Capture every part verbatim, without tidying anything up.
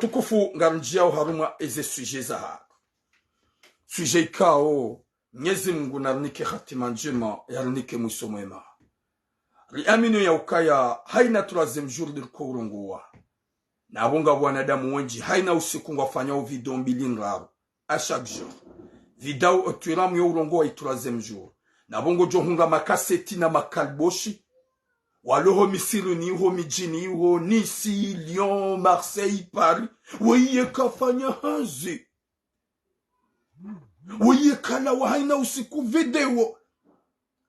Tukufu, ngarindjiyao harumwa eze sujet zahatru. Sujet ikao, Mnyezi Mungu narinike hatima ndjema, yarinike mwiso mwema. Riamini ya ukaya, haina troisième jour ndiriko urongowa. Na apvo ngapvo wanadamu wendji, haina usiku ngwafanyao video mbili ndraru. À chaque jour. Video otwiramu yo urongowa i troisième jour. Na apvo ngodjo hundra makaseti na makaliboshi. Walo ho misiruni, ho midjini, ho Nice, Lyon, Marseille, Paris. Weye kafanya hazi. Weye kalawa haina usiku video.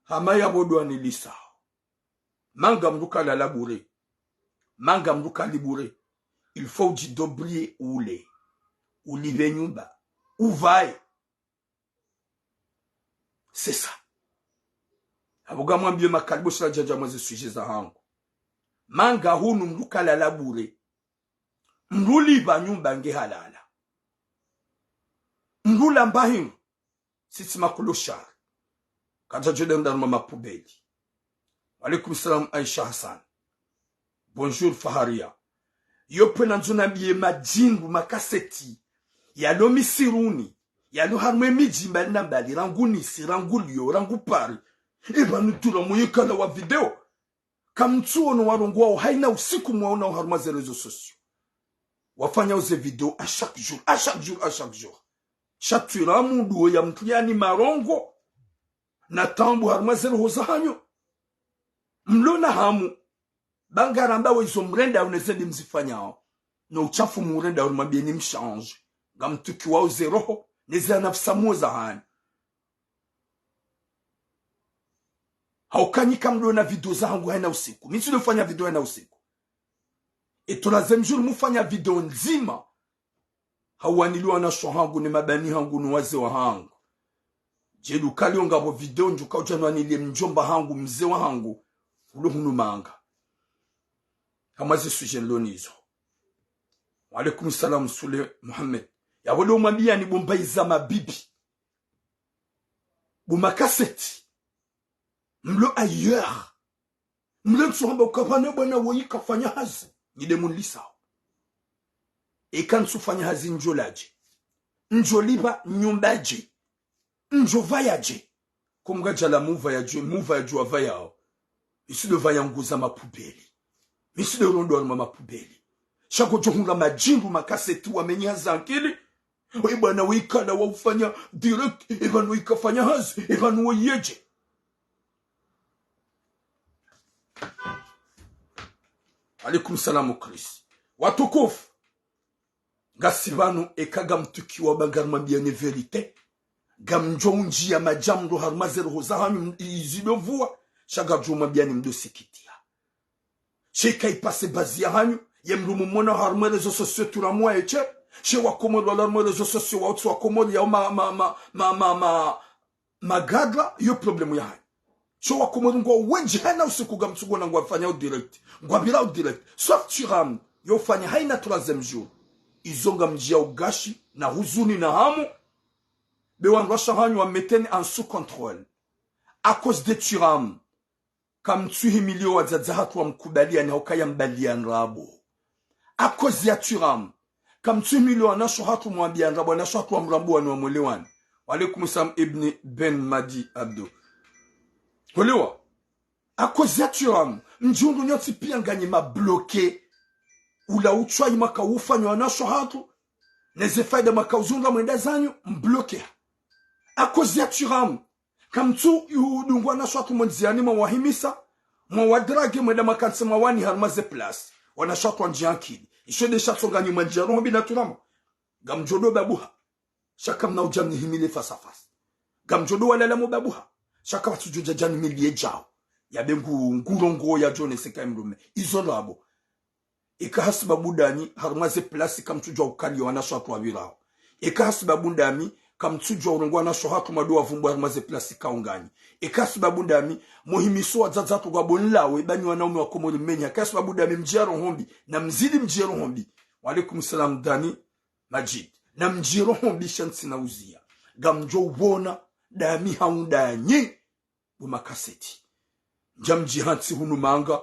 Hama yapvo ndo wanilisao. Manga mndru kalala bure. Manga mndru kali bure. Il faut udjidobriye ule. Ulipve nyumba. Upvaye. C'est ça. Apvo ngamwambiyo makaliboshi radjadja mweze sujet zahangu. Manga hunu mndru kalala bure. Mndru ulipva nyumba nge halala. Mndru lamba hindru. Sisi makulushari. Kadjadjo denda numa mapubeli. Wa alaikum salam, Aisha Hassan. Bonjour, Faharia. Yo pvwe nandzo nambiye madjingu makaseti. Yalo misiruni. Yalo harumwa emidji mbali na mbali. Rangu Nice, rangu Lyon, rangu Paris. Eba nutula mwe kalawa video. Kamtsuono warongoao haina usiku mwaonao harumwa ze réseaux sociaux. Wafanyao ze video à chaque jour, à chaque jour, à chaque jour. Sha twiramu ndo ya mndru yani marongo. Na taabu harumwa ze roho zahanyu. Mlo na hamu. Ba ngaramba wo izo mrenda uneze ndi mzifanyao. No uchafu murenda uri mambiyeni mshandje. Ngamtukiwao ze roho, neze nafsi mwo zahanyu. Hauka nyi kamdona video zahangu haina usiku. Mi ntsidofanya video haina usiku. E troisième jour mufanya video ndzima. Hauwaniliwa wanashe wahangu, ne mabani hangu, ne wazee wahangu. Djeli ukali yo ngapvo video ndjuka udja nwaniliye mdjomba hangu, mzee wahangu. Ulo hunu manga. Hama ze sujet nlo nizo. Wa alaikum salam, Sule Mohamed. Yapvo ndo mwambiyani bo mbayi za mabibi. Bo makaseti. Mlo ailleurs. Mlo ntsu hamba ukapvana bwana woyi kafanya hazi. Nyi nde munilisao. Eka ntsufanya hazi ndjolaje. Ndjolipva nyumba je. Ndjopvaya je. Ko mngadjala mupvaya je, mupvaya je wapvayao. Mi ntsidopvaya nguo za mapubeli. Mi ntsidorondo harumwa mapubeli. Sha ngodjo hundra madjingu makaseti wamenye hazi ankili. We bwana wikala wa ufanya direct, e pvanu wikafanya hazi, e pvanu woyi yeje. Alaikum salam, Chris. Watukufu. Ngasi pvanu eka ngamtukiwa ba ngarimwambiyani vérité. Ngamdjo undjiya madjambo harumwa ze roho zahanyu izidopvuwa. Sha ngamdjo mwambiyani mdosikitiya. She ika ipase bazi yahanyu, ye mndru mumona harumwa réseaux sociaux turamuwa eche, she wakomori wala harumwa réseaux sociaux wautsi wakomori yao ma, ma, ma, ma, ma, ma, magadra, yo problème yahanyu. She wakomori ngwao wendji haina usiku ngamtsuona ngwafanyao direct, ngwapvirao direct. Sauf Thuram, yo ufanya haina troisième jour. Izo ngamdjiya ugashi, na huzuni na hamu, be wandru washe wahanyu wameteni en sous contrôle. À cause de Thuram. Kamtsuhimiliyo wadzadze hatru wamkubaliyani, hauka yambaliyani ndrabo. À cause ya Thuram. Kamtsuhimiliyo wanashe hatru mwambiyani ndrabo, wanashe hatru wamrambuwani wamwelewani. Wa alaikum salam, Ibn Ben Madi Abdou. Kwelewa. À cause ya Thuram. Mdjihundru nyontsi piya nganyi mabloqué. Ula utswayi maka ufanya wanashe hatru. Neze fayida maka uzihundra mwenda zanyu, mbloqué. À cause ya Thuram. Kamtsu udunga wanashe hatru mwandziyani mwawahimisa, mwawadrage mwenda makantsi mwawani harumwa ze place. Wanashe hatru wandjiya ankili. Isho nde sha tsonganyi mwandjiya roho mbi na Thuram. Ngamdjo dobabuha. Sha kamna udja mnihimile face à face. Ngamdjo dowalala mobabuha. Sha kapvatsudjo djadja nimiliye djao. Yabe ngu, ngurongowo yadjo neseka emrume. Izo ndrabo. Eka hasibabu ndanyi, harumwa ze place kamtsudjuwa ukaliya wanashe hatru wapvirao. Eka hasibabu ndanyi, kamtsudjuwa urongowa wanashe hatru mwado wavumbuwa harumwa ze place kaunganyi. Eka hasibabu ndanyi, muhimiso wadzadze hatru ngwabo nlawe, ba nyi wanaume wa Komori mmenye. Eka hasibabu ndanyi mdjiya roho mbi, na mzidi mdjiye roho mbi. Wa alaikum salam Dani Majid. Na mdjiye roho mbi sha ntsina uziya. Ngamdjo upvona, ndanyi hau ndanyi. Bo makaseti. Ndjamdji hantsi hunu manga.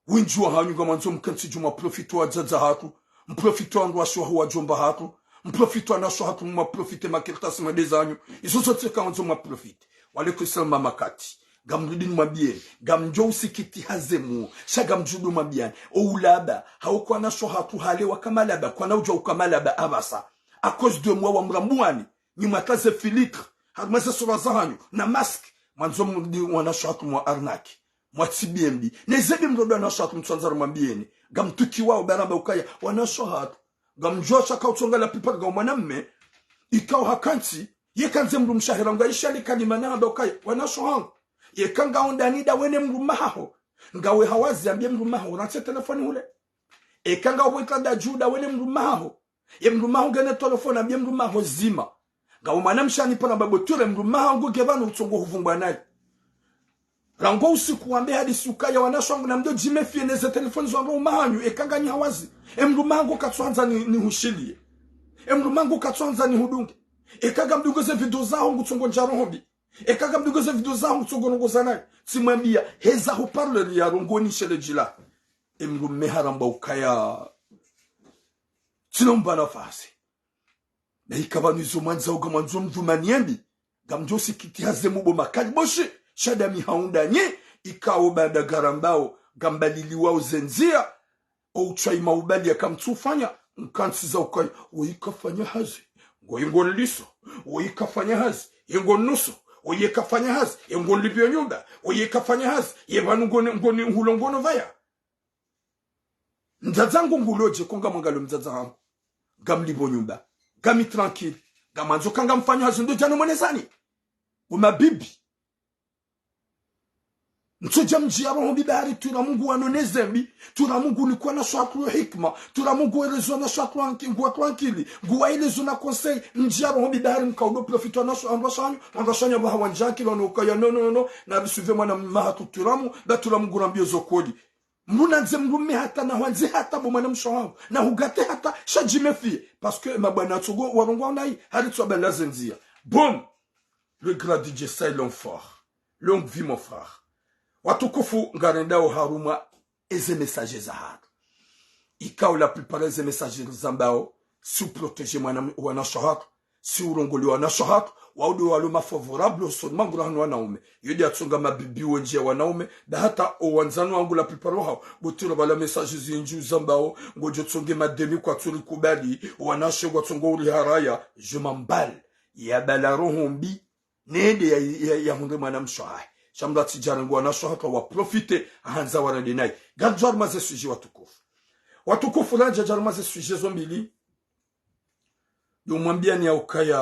Wendji wahanyu ngamwandzo mkentsi djumwa profité wadzadze hatru. Mprofite wandru washe waho wadjomba hatru. Mprofite wanashe hatru, mwaprofite makartasi mwende zanyu. Izo zontsi ka wandzo mwaprofite. Walaikum salam mama Kati. Ngamrudi nimwambiyeni. Ngamdjo usikitiha ze mo. Sha ngamdjo ndo mwambiyani. O ulaba. Hauka wanashe hatru hale waka malaba. Kwana udjuwa uka malaba apvasa. À cause de moi wamrambuwani. Nyi mwatsaze filtre. Harumwa ze sura zahanyu. Na masque. Mwandzo mrudi wanashe hatru mwa arnaque. Mwatsibiye mbi. Neze mbi mrodo wanashe hatru mtsandza rimwambiyeni. Ngamtukiwao baramba ukaya. Wanashe hatru. Ngamdjuwa sha ka utsonga la plupart nga mwanamme. Ikao hakantsi. Yeka ndze mdrumshe wahe rangu aisha li kalima nahamba ukaya. Wanashe hangu. Yeka ngawe ndani ndawe ne mdrumme wahaho. Ngawe hawazi ambiye mdrumme wahaho. Rantsi telefoni hule. Eka ngawe ikao ndadju ndawe ne mdrumme wahaho. Ye mdrumme waho ngena telefoni, ambiye mdrumme waho zima. Ngawe mwanamshe hanipara mbapvo ture mdrumme wahangu nge pvanu utsongo huvungwa naye. Rangu usiku wambe hadisi ukaya wanashe wangu namdjo djimefiye neze telefoni zo wandru waume wahanyu, eka nganyi hawazi. E mdrumme wahangu katsuhandza ni, nihushiliye. E mdrumme wahangu katsuhandza nihudunge. Eka ngamdungo ze video zaho ngutsongo ndja roho mbi. Eka ngamdungo ze video zaho ngutsongo rongoza naye. Tsimwambiya, heza haut-parleur ya rongoni shele djila. E mdrumme haramba ukaya. Tsina umba nafasi. Na ika pvanu izo mwandzao ngamwandzo mdhumaniye mbi. Ngamdjo usikitiha ze mo bo makali boshi. Sha ndami haundra nyi. Ikao baanda ngarambao. Ngambaliliwao ze ndziya. O utswayi maubali ya kamtsufanya. Nkantsiza ukaya. Woyi kafanya hazi. Ngoyi ngonliso. Woyi kafanya hazi. Ye ngonnuso. Woyi kafanya hazi. Ye ngonlipviyo nyumba. Woyi kafanya hazi. Ye pvanu ngoni, ngoni hulo ngono pvaya. Mdzadze hangu ngulodje ko ngamwangaliyo mdzadze hangu. Ngamlipvo nyumba. Ngami tranquille. Ngamwandzo ka ngamfanyo hazi ndo djano mwenezani. Bo mabibi. Ntsodja mdjiya roho mbi bahari tura Mungu wanoneze mbi. Tura Mungu nikuwa na shwatru hikma. Tura Mungu welezo na shwatru anki-, nguwa tru ankili. Nguwa elezo na conseil. Mdjiya roho mbi bahari mkaudo profite wanashe, wanashe hanyu. Wanashe hanyu pvaha wandja ankili wano ukaya no, no, no, no. Na risuve mwana maha tuturamu. Ba tura Mungu rambiyo zo kweli. Mdru nandze mdrumme hata na hwandze hata bo mwanamshe waho. Na hugate hata sha djimefiye. Parce que mabwana tsogo warongowa unayi. Hari tso abala ze ndziya. Bon. Le grand D J Sai Longfort. Longue vie, mon frère. Watukufu ngarendao harumwa eze message zahatru. Ikao la plupart eze message zambao. Si uprotégé mwana, wanashe hatru. Si urongolea wanashe hatru, wao ndo walo ma favorables usoni mwa ngura hanu wanaume. Yo nde yatsonga mabibi wendji ya wanaume, nda hata o wandzani wangu la plupart wahao, bo tiro pvala message zindji uzambao, ngodjo tsonge mademi kwatsu rikubali, wanashe ngwatsongo uriharaya, je m'emballe. Ya bala roho mbi, nende ya, ya, ya hundre mwanamshe wahahe. Sha mdru atsidja renge wanashe hatru wa profite, ahandza warende nayi. Ngaridjo harumwa ze sujet watukufu. Watukufu randja dja harumwa ze sujet zo mbili, ndo mwambiyani ya ukaya,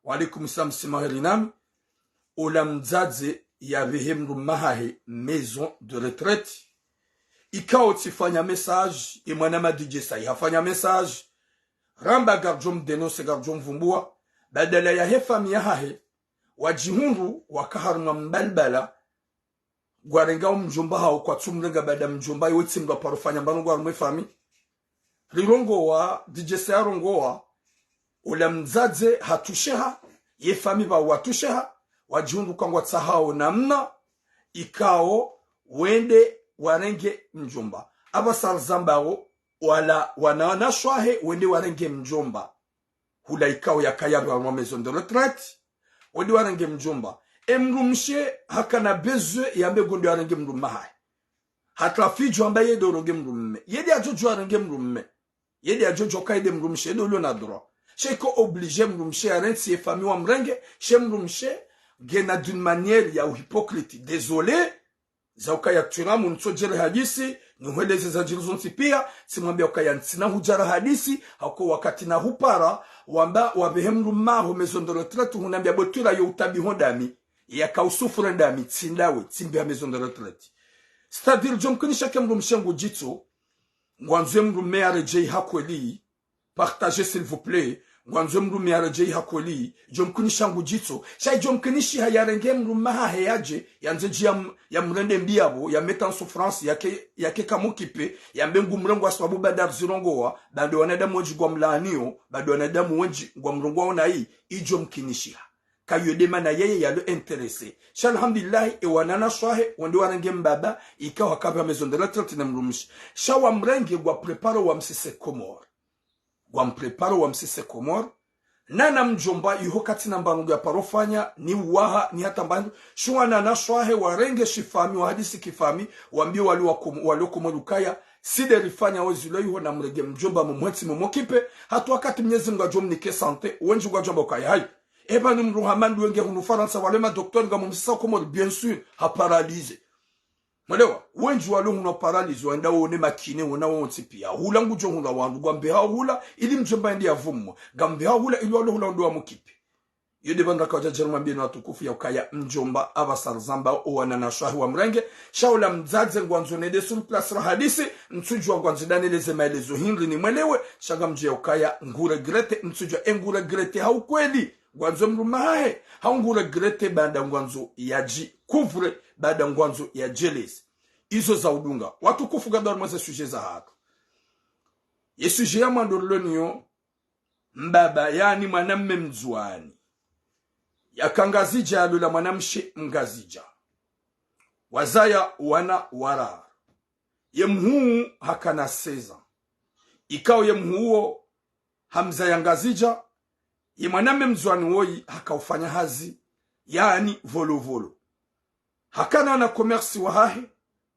wa alaikum salam, simaheri nami. Ola mdzadze yapvehe mdrumme wahahe maison de retraite. Ikao tsifanya message, ye mwana ma D J Sai hafanya message. Ramba ngaridjo mdénoncer, ngaridjo mvumbuwa. Badala yahe famille yahahe, wadjihundru waka harumwa mbalibala, ngwarengao mdjomba hawo kwatsu mrenga baada mdjomba, iwe tsi mdru aparo fanya mbano ngwa harumwa e famille. Rirongowa, D J Sai arongowa, ola mdzadze hatusheha, ye famille pvao watusheha, wadjihundru ka ngwatsahao namna, ikao, wende warenge mdjomba. Apvasa rizambao, wala wanashe wahe, wende warenge mdjomba. Hula ikao yakaya harumwa maison de retraite. Wende warenge mdjomba. E mdrumshe hakana besoin yambe ngwendo yarenge mdrumme wahahe. Hata fidjo amba yende urenge mdrumme. Yende yadjo djo yarenge mdrumme. Yende yadjo djo ka yende mdrumshe, yende ulo na droit. Sha iko obligé mdrumshe yarantsi ye famille wamrenge, sha mdrumshe ngena d'une manière ya uhypocrite. Désolé, za ukaya twiramu nitsodjere hadisi, nihweleze zadjiri zontsi piya, tsimwambia ukaya ntsina hudjara hadisi, hako wakati nahupara, wamba wapvehe mdrumme waho maison de retraite, hunambia bo twira yo utabiho ndami, yaka usufure ndami, tsi ndawe, tsimbe ha maison de retraite. C'est-à-dire, djo mkinisha ke mdrumshe ngudjitso, ngwandzo ye mdrumme yaredjeyi ha kweli, partager, s'il vous plaît. Ngwandzo mdrumme yaredjeyi ha kweli. Djo mkinisha ngudjitso. Sha djo mkinishiha yarenge mdrumme wahahe yadje, yandze dji ya m-, yamrende mbi yapvo, ya mettre en souffrance, yake, yake kamukipe, yambe ngumrengo ha sababu baada rizirongowa, baada wanadamu wendji ngwamlaaniyo, baada wanadamu wendji ngwamrongowa unayi, idjo mkinishiha. Kayo nde mana yeye yalo intéressé. Sha alhamdulillahi, e wananashe wahe, wende warenge mbaba, ikao hakapvwa maison de retraite ne mdrumshe. Sha wamrenge ngwa préparé wamsise Komori. ngwampreparo wamsise Komori. Nana mdjomba iho katsina mbano ngaparo fanya, ni waha, ni hata mbano. Shuwa na wanashe wahe warenge shifamiyi, wahadisi kifamiyi, wambiye wali wa Kom-, wali Komori ukaya, si nde rifanya wo zilo iho, namrenge mdjomba mumwentsi mumwokipe, hata wakati Mnyezi Mngu ngudjo mnike santé, wendji ngwadjo amba ukaya hayi. Eba ni mdru hama nduwe nge hunu Farantsa, wale madoktori ngamumsisa Komori, bien sûr, ha paralysé. Mwelewa, wendji walo hunu wa paralysé, wenda wone makine, wona wontsi piya. Hula ngudjo hula wandru, ngwambe ha hula, ili mdjomba yende yavumwe. Ngambe ha hula, ili walo hula wandru wamukipe. Iyo nde pvanu raka udja djeri mwambiye nyi watukufu ya ukaya mdjomba, apvasa rizamba, owananashe wahe wamrenge. Sha ola mdzadze ngwandzo nende sur place rahadisi, ntsudjuwa ngwandzo ndaneleze maelezo hindri nimwelewe, sha ngamdjuwa ya ukaya ngu regretter, ntsudjuwa e ngu regretter ha ukweli. Ngwandzo mdrume hahe, hau ngu regretter baanda ngwandzo yadji couvre, baanda ngwandzo yadjeleze. Izo za udunga. Watukufu, ngarudi harumwa ze sujet zahatru. Ye sujet ya mwando rilo nayo, mbaba, yaani mwanamme Mndzuani, yaka Ngazidja, yalola mwanamshe Mngazidja. Wazaya wana wararu. Ye mhuu hakana seize ans. Ikao ye mhuu wo hamzaya Ngazidja, ye mwanamme Mndzuani woyi haka ufanya hazi, yaani volovolo. Hakana na commerce wahahe,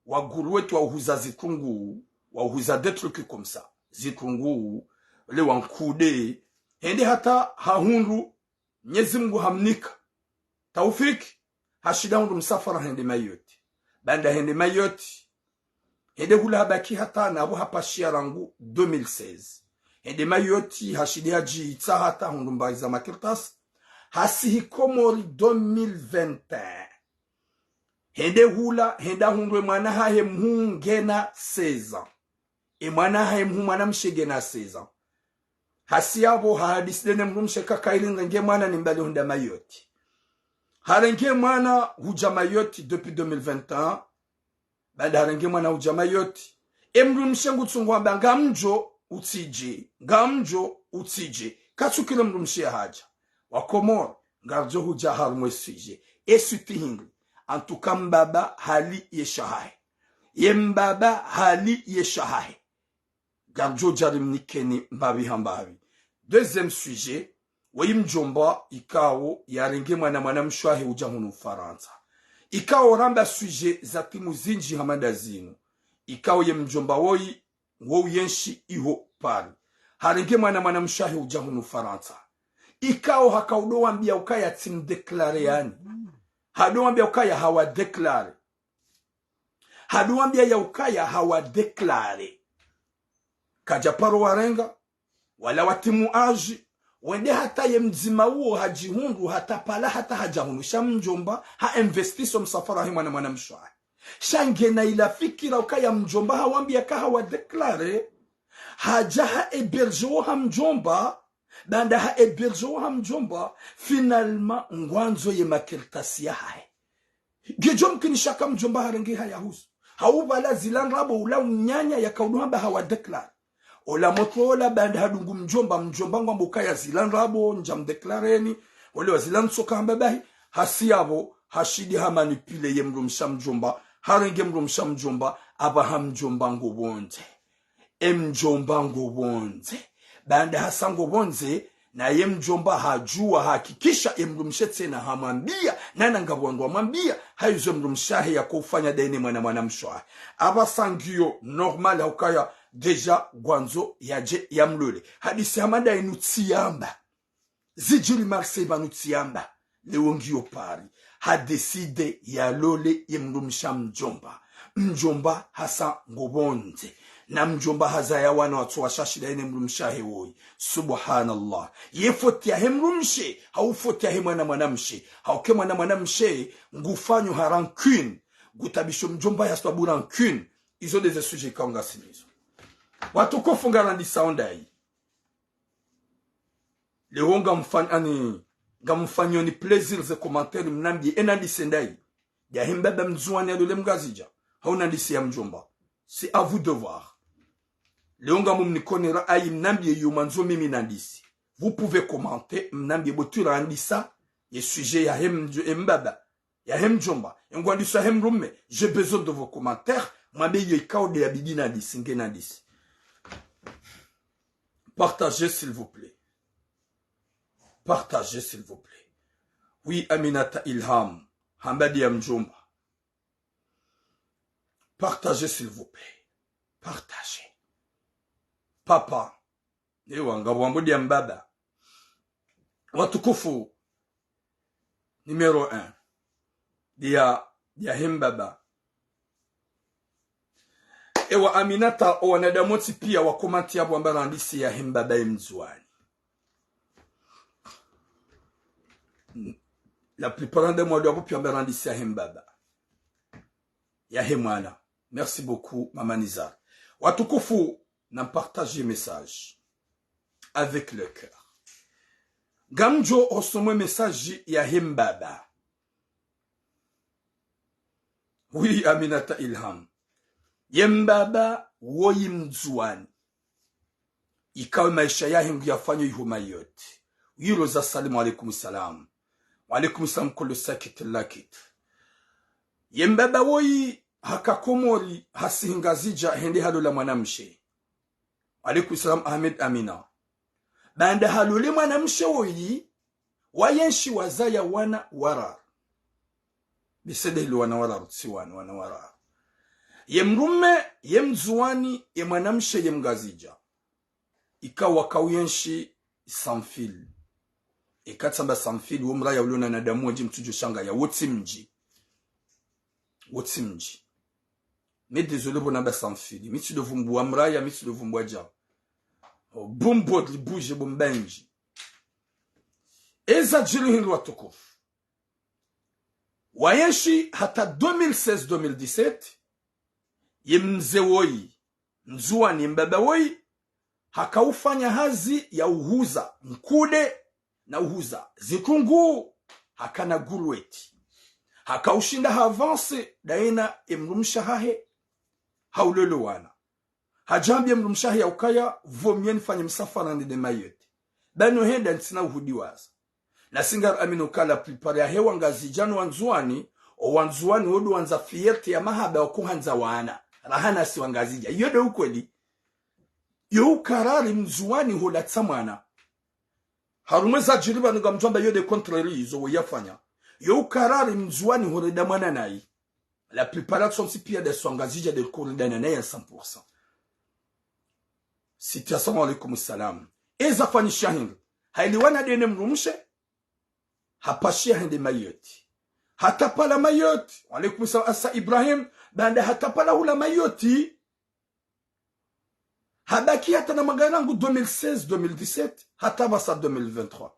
wa grouette wa uhuza zitrunguu, wa uhuza des trucs comme ça. Zitrunguu, le wa nkude, hende hata hahundru Mnyezi Mngu hamnika taufiki, hashindi hahundru msafara hende Mayotte. Baanda hende Mayotte, hende hula habaki hata napvo hapashiya rangu deux mille seize. Hende Mayotte, hashindi hadjitsaha hata hahundru mbayi za makartasi. Hasihi Komori deux mille vingt et un. Hende hula, hende hahundru e mwana hahe mhuu ngena seize ans. E mwana hahe mhuu mwanamshe ngena seize ans. Hasi yapvo hahadisi nde ne mdrumshe ukaya ili nirenge mwana nimbali hwenda Mayotte. Harenge mwana hudja Mayotte depuis deux mille vingt et un. Baanda harenge mwana hudja Mayotte, e mdrumshe ngutsungu hamba ngamdjo utsidje, ngamdjo utsidje. Katsukile mdrumshe yahadja. Wakomori, ngaridjo hudja harumwa e sujet. E suite hindri. En tout cas, mbaba hali ye shahahe. Ye mbaba hali ye shahahe. Ngaridjo djari mnikeni mbapvi ha mbapvi. Deuxième sujet, woyi mdjomba ikao yarenge mwana mwanamshe wahe udja hunu Farantsa. Ikao ramba sujet za timu zindji hama nda zinu. Ikao ye mdjomba woyi, wo uyenshi iho Paris. Harenge mwana mwanamshe wahe udja hunu Farantsa. Ikao haka udo wambiya ukaya tsi mdéclaré yaani. Hado wambiya ukaya hawa déclaré. Hado wambiya ya ukaya hawa déclaré. Kadja paro warenga, wala watimu âge, wende hata ye mdzima uwo hadjihundru, hata pvala hata hadja hunu. Sha mdjomba, ha investir o msafara wahe mwana mwanamshe wahe. Sha ngena ila fikira ukaya mdjomba hawambiya ka hawa déclaré. Hadja ha héberger wo ha mdjomba, baanda ha héberger wo ha mdjomba, finalement ngwandzo ye makartasi yahahe. Ngedjo mkinisha ka mdjomba harenge hayahuzu. Hau pvala zila ndrabo ula unyanya yaka udo hamba hawa déclaré. Ola motro ola baanda hadungu mdjomba, mdjomba ngwambo ukaya zila ndrabo, ndja mdéclareni. Ole wa zila ntsoka hamba bahi, hasi yapvo, hashindi ha manipuler ye mdrumshe wa mdjomba, harenge mdrumshe wa mdjomba, apvaha mdjomba ngo pvondze. E mdjomba ngo pvondze. Baanda hasa ngo pvondze, naye mdjomba hadjuwa hakikisha e mdrumshe tsena hamwambiya, nana ngapvo wandru wamwambiya, hayizo e mdrumshe wahe yako ufanya daine mwana mwanamshe wahe. Apvasa ngiyo normal ha ukaya déjà ngwandzo yadje yamlole. Hadisi hama nda inu tsiyamba. Zidjiri Marseille pvanu tsiyamba, leo ngiyo Paris. Ha décidé yalole ye mdrumshe wa mdjomba. Mdjomba hasa ngo pvondze. Na mdjomba hazaya wana watso washashi daine mdrumshe wahe woyi. Subhanallah. Ye faute yahe mdrumshe, hau faute yahe mwana mwanamshe. Hauke mwana mwanamshe, ngufanyo ha rancune. Ngutabisho mdjomba ya sababu rancune. Izo nde ze sujet ikao ngasi nazo. Watukufu, ngarandisa ondayi. Leo ngamfan-, ani, ngamfanyoni plaisir ze commentaire mnambiye, e nandise ndayi? Ya he mbaba Mndzuwani yalole Mngazidja, hau nandise ya mdjomba? C'est à vous de voir. Leo ngamumnikone ra'ayi mnambiye yo mwandzo mimi nandise. Vous pouvez commenter, mnambiye bo tu randisa, ye sujet ya he mdjo-, e mbaba. Ya he mdjomba, e ngwandiso ya he mdrume, j'ai besoin de vos commentaires, mwambe iyo ikao nde yabidi nandise, nge nandise. Partagez, s'il vous plaît. Partagez, s'il vous plaît. Oui, Aminata Ilham, hamba dia mdjomba. Partagez, s'il vous plaît. Partagez. Papa. Ewa, ngapvo wambo dia mbaba. Watukufu. Numéro un. Dia, dia hembaba. Ewa Aminata, owanadamu wontsi pia wakomanti yapvo wamba randisi ya hembaba ye Mndzuwani. La plupart des mois, wapvo pia wamba randisi ya hembaba. Ya hemwana. Merci beaucoup, Mama Nizar. Watukufu, na partage message. Avec le cœur. Ngamdjo hosoma message ya hembaba. Oui, Aminata Ilham. Ye mbaba woyi Mndzuwani. Ikawe maesha yahe ngu yafanyo iho Mayotte. Wiro za salimu, alaikum salam. Wa alaikum salam, kullu sakit lakit. Ye mbaba woyi haka Komori hasihi Ngazidja hende halola mwanamshe. Alaikum salam, Ahmed Amina. Baanda halole mwanamshe woyi, wayenshi wazaya wana wararu. Bisede hilo wana wararu, tsi wana, wana wararu. Ye mdrume, ye Mndzuwani, ye mwanamshe, ye Mngazidja. Ika wakauyenshi Samfil. Ika tsamba Samfil, wo mraya ulona wanadamu wendji mtsudjo shangaya, wo tsi mdji. Wo tsi mdji. Mi désolé pvo namba Samfil. Mi tsidjo vumbuwa mraya, mi tsidjo vumbuwa dja. O, bumbo libuje bo mbandji. Eza djiri hindri watukufu. Wayenshi hata deux mille seize, deux mille dix-sept, ye mze woyi, Mndzuwani mbaba woyi, haka ufanya hazi ya uhuza nkude na uhuza zitrungu, haka na gurweti. Haka ushinda ha avance, daye na ye mdrumshe hahe, ha ulolo wana. Hadja hambia mdrumshe hahe ya ukaya, vaut mieux nifanye msafara nende Mayotte. Ba no henda ntsina uhudiwaza. Na si ngari amini uka la plupart yahe Wangazidja no Wandzuwani, o Wandzuwani wo ndo wandza fierté ya mahaba wa kuhandza wana. Raha na si Wangazidja. Iyo nde ukweli. Yo ukarari Mndzuwani holatsa mwana. Harumwa eza djiri pvanu ngamdjo amba yo nde contraire izo wo yafanya. Yo ukarari Mndzuwani horenda mwana nayi. La plupart tsontsi pia nda si Wangazidja nde rikorendana nayi à cent pour cent. Siti, assalamu alaikum salam. Eza fanyisha hindri. Hailiwana nde ne mdrumshe. Hapashia hende Mayotte. Hatapala Mayotte. Wa alaikum salam, Asa Ibrahim. Baanda hatapala hula Mayotte. Habaki hata na magari rangu deux mille seize, deux mille dix-sept, hata pvasa deux mille vingt-trois.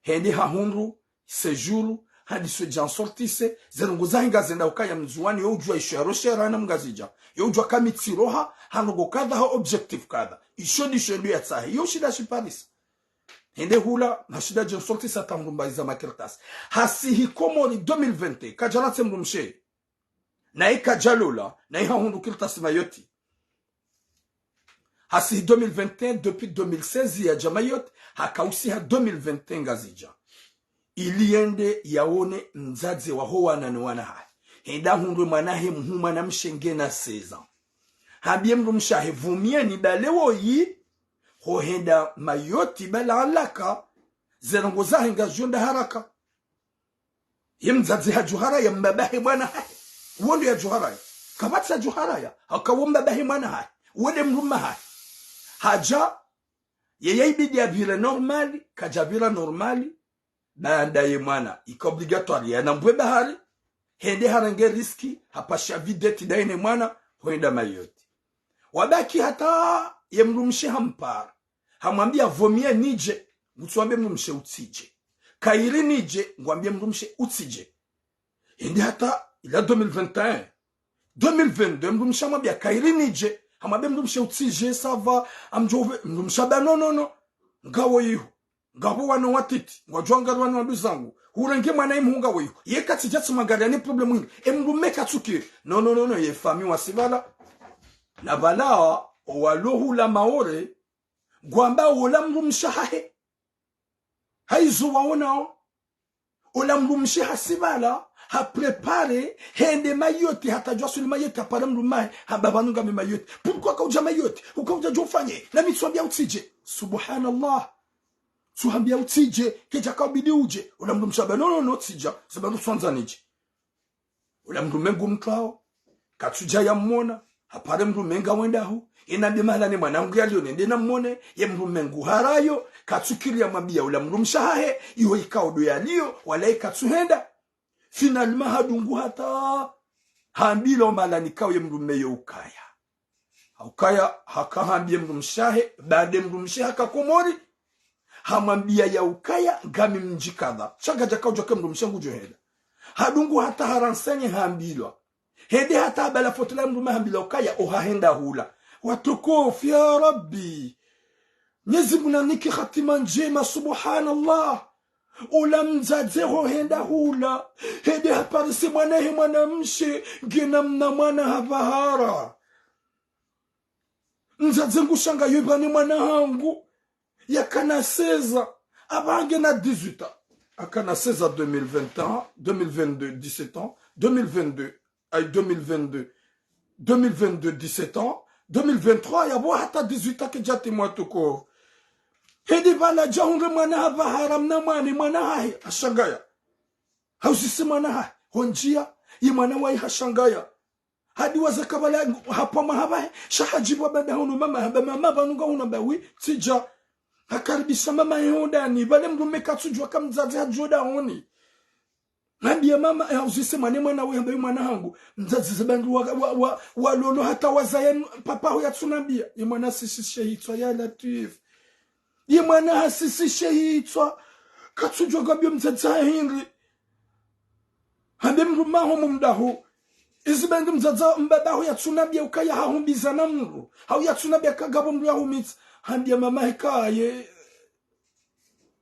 Hende hahundru séjour, hadi swe dja nsortise, ze ndrongoo zahe ngazenda ukaya Mndzuwani, yo udjuwa isho ya roshera na Mngazidja. Yo udjuwa ka mi tsiroha, ha ndrongoo kadha, ha objectif kadha. Isho ndisho ndo yatsahe. Yo shinda shiparisa. Hende hula, hashinda dja nsortise hata hundru mbayi za makartasi. Hasihi Komori deux mille vingt et un, kadja latse mdrumshe. Nayi kadja lola, nayi hahundru kartasi Mayotte. Hasihi deux mille vingt et un, depuis deux mille seize yadja Mayotte, haka usiha deux mille vingt et un Ngazidja. Ili yende yaone mdzadze waho wana no wana hahe. Hende ahundre mwana hahe mhuu mwanamshe ngena seize ans. Hambie mdrumshe hahe, vaut mieux nibale woyi, ho henda Mayotte bala alaka, ze ndrongoo zahe ngazidjo nda haraka. Ye mdzadze hadjuharaya mbaba he mwana hahe. Wo ndo yadjuharaya. Kapvatsi yadjuharaya. Haka wo mbaba he mwana hahe. Wo nde mdrume hahe. Hadja, ye yaibidi yapvire normal, kadjapvira normal, baanda ye mwana. Ika obligatoire yanambwe bahari, hende harenge risque, hapasha vedette daye ne mwana, hwenda Mayotte. Wabaki hata ye mdrumshe hampara. Hamwambia vaut mieux nidje, ngutsuambie mdrumshe utsidje. Kayiri nidje, ngwambie mdrumshe utsidje. Ende hata ila deux mille vingt et un. Deux mille vingt-deux, mdrumshe hamwambia kayiri nidje, hamwambia mdrumshe utsidje, ça va, amdjove, mdrumshe hamba non, non, non. Ngawo iho. Ngapvo wana watiti, ngwadjo angalia wana wanduzangu. Hurenge mwana imhuu ngawo iho. Ye katsidja tsimwangalia ni problème hindri. E mdrume katsukiri. Non, non, non, non, ye famille wasi pvala. Na pvala, owalo hula Maore, ngwamba ola mdrumshe hahe. Haizo waonao. Ola mdrumshe hasi pvala, Haprépare, hende Mayotte, hata djwaswili Mayotte, hapare mdrume, hamba pvanu ngami Mayotte. Pourquoi kaudja Mayotte? Ukaudja djo ufanye? Nami tsuhwambia utsidje. Subhanallah. Tsuhwambia utsidje, kedja kaubidi udje. Ola mdrumshe hamba, non, non, non, tsidja. Sababu tsuandza nidje. Ola mdrume ngu mtwao, katsudja yamwona, hapare mdrume ngawendao, yena nde mahala ne mwana hangu yalio nende namwone, ye mdrume ngu harayo, katsukiri yamwambia ola mdrumshe hahe, iho ikao ndo yalio, wala ye katsuhenda. Finalement hadungu hata, hambilwa mahala nikao ye mdrume yo ukaya. Haukaya, haka hambiye mdrumshe hahe, baada mdrumshe haka Komori, hamwambia ya ukaya, ngami mdji kadha. Sha kadja kaudjua ke mdrumshe ngudjo henda. Hadungu hata harenseigner hambilwa. Hende hata habala foto la mdrume hambilwa ukaya, oha henda hula. Watukufu, ya Rabbi. Mwenyezi Mungu nanike hatima ndjema, subhanallah. Ola mdzadze ho henda hula. Hende haparise mwana he mwanamshe, ngena mna mwana ha bahara. Mdzadze ngu shangayo pvanu mwana hangu. Yakana seize ans. Apvaha ngena dix-huit ans. Akana seize ans, deux mille vingt ans, deux mille vingt-deux, dix-sept ans, deux mille vingt-deux, ay, deux mille vingt-deux, deux mille vingt-deux, dix-sept ans, deux mille vingt-trois, yapvo hata dix-huit ans kedja timu watukufu. Hende pvala dja hundre mwana ha bahara mna mwana, mwana hahe, hashangaya. Hauzise mwana hahe, ho ndzia, ye mwana waye hashangaya. Hadi waza kabala hapvwa maha pvahe, sha hadjibu hamba nda hunu mama, hamba mama pvanu ngahunu, hamba oui, tsidja. Hakaribisha mama he ho ndani, pvale mdrume katsudjua ka mdzadze hadjua dahoni. Hambiya mama, eh, hauzise mwana, mwana we, hamba yi mwana hangu. Mdzadze ze bandru wa, wa, wa, walolo hata wazaya papa ho yatsunambiya. Ye mwana hasisishe hitswa, ya Latwif. Ye mwana hasisishe hitswa. Katsudjua ngwambiyo mdzadze ha hindri. Hande mdru maho mumdahu. Izi bandru mdzadze mbaba ho yatsunambiya ukaya hahumbiza na mdru. Hau yatsunambiya ka ngapvo mdru yahumitsa. Hambiya mama he kaye.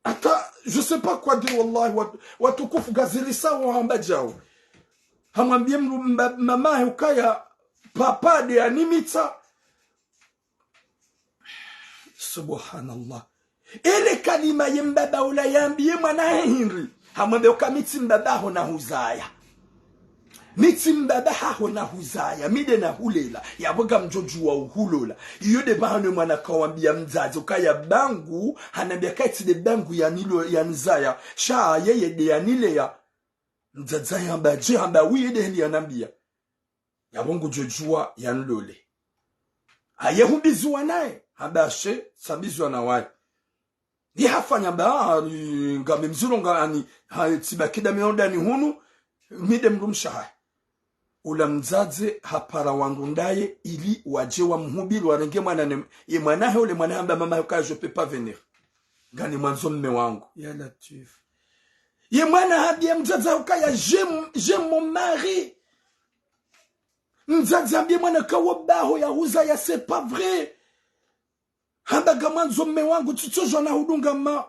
Hata, je sais pas quoi dire, wallahi, wat-, watukufu gazili sawa hamba djao. Hamwambiye mdru mba-, mama he ukaya, papa nde yanimitsa. Subhanallah. Ele kalima ye mbaba ula yambiye mwana he hindri. Hamwambiya uka mi tsi mbaba ho nahuzaya. Mi tsi mbaba haho nahuzaya, mi nde nahulela, yapvo ngamdjodjua uhulola. Iyo nde pvahanu ye mwana kawambiya mdzadze, ukaya bangu, hanambiya ka itsi nde bangu yanilo-, yanizaya, sha yeye nde yanileya. Mdzadze hamba, dje hamba, oui, yeye nde heli yanambiya. Yapvo ngudjodjua yanilole. Haye humbiziwa naye, hamba she, tsambizwa na waye. Ndi hafanya ba, ah, ni, ngami mziro nga, ani, ha, tsibaki nda mi ho ndani hunu, mi nde mdrumshe hahe. Ula mdzadze hapara wandru ndaye, ili wadje wamhubiri, warenge mwana ne, ye mwana he, ule mwana hamba mama he ukaya je peux pas venir. Ngani mwandzo mme wangu. Ya Latwif. Ye mwana hambiya mdzadze ukaya, j'aime, j'aime mon mari. Mdzadze hambiya mwana ka wo baho yahuzaya, c'est pas vrai. Hamba ngamwandzo mme wangu, tsitsodjua nahudunga ma-,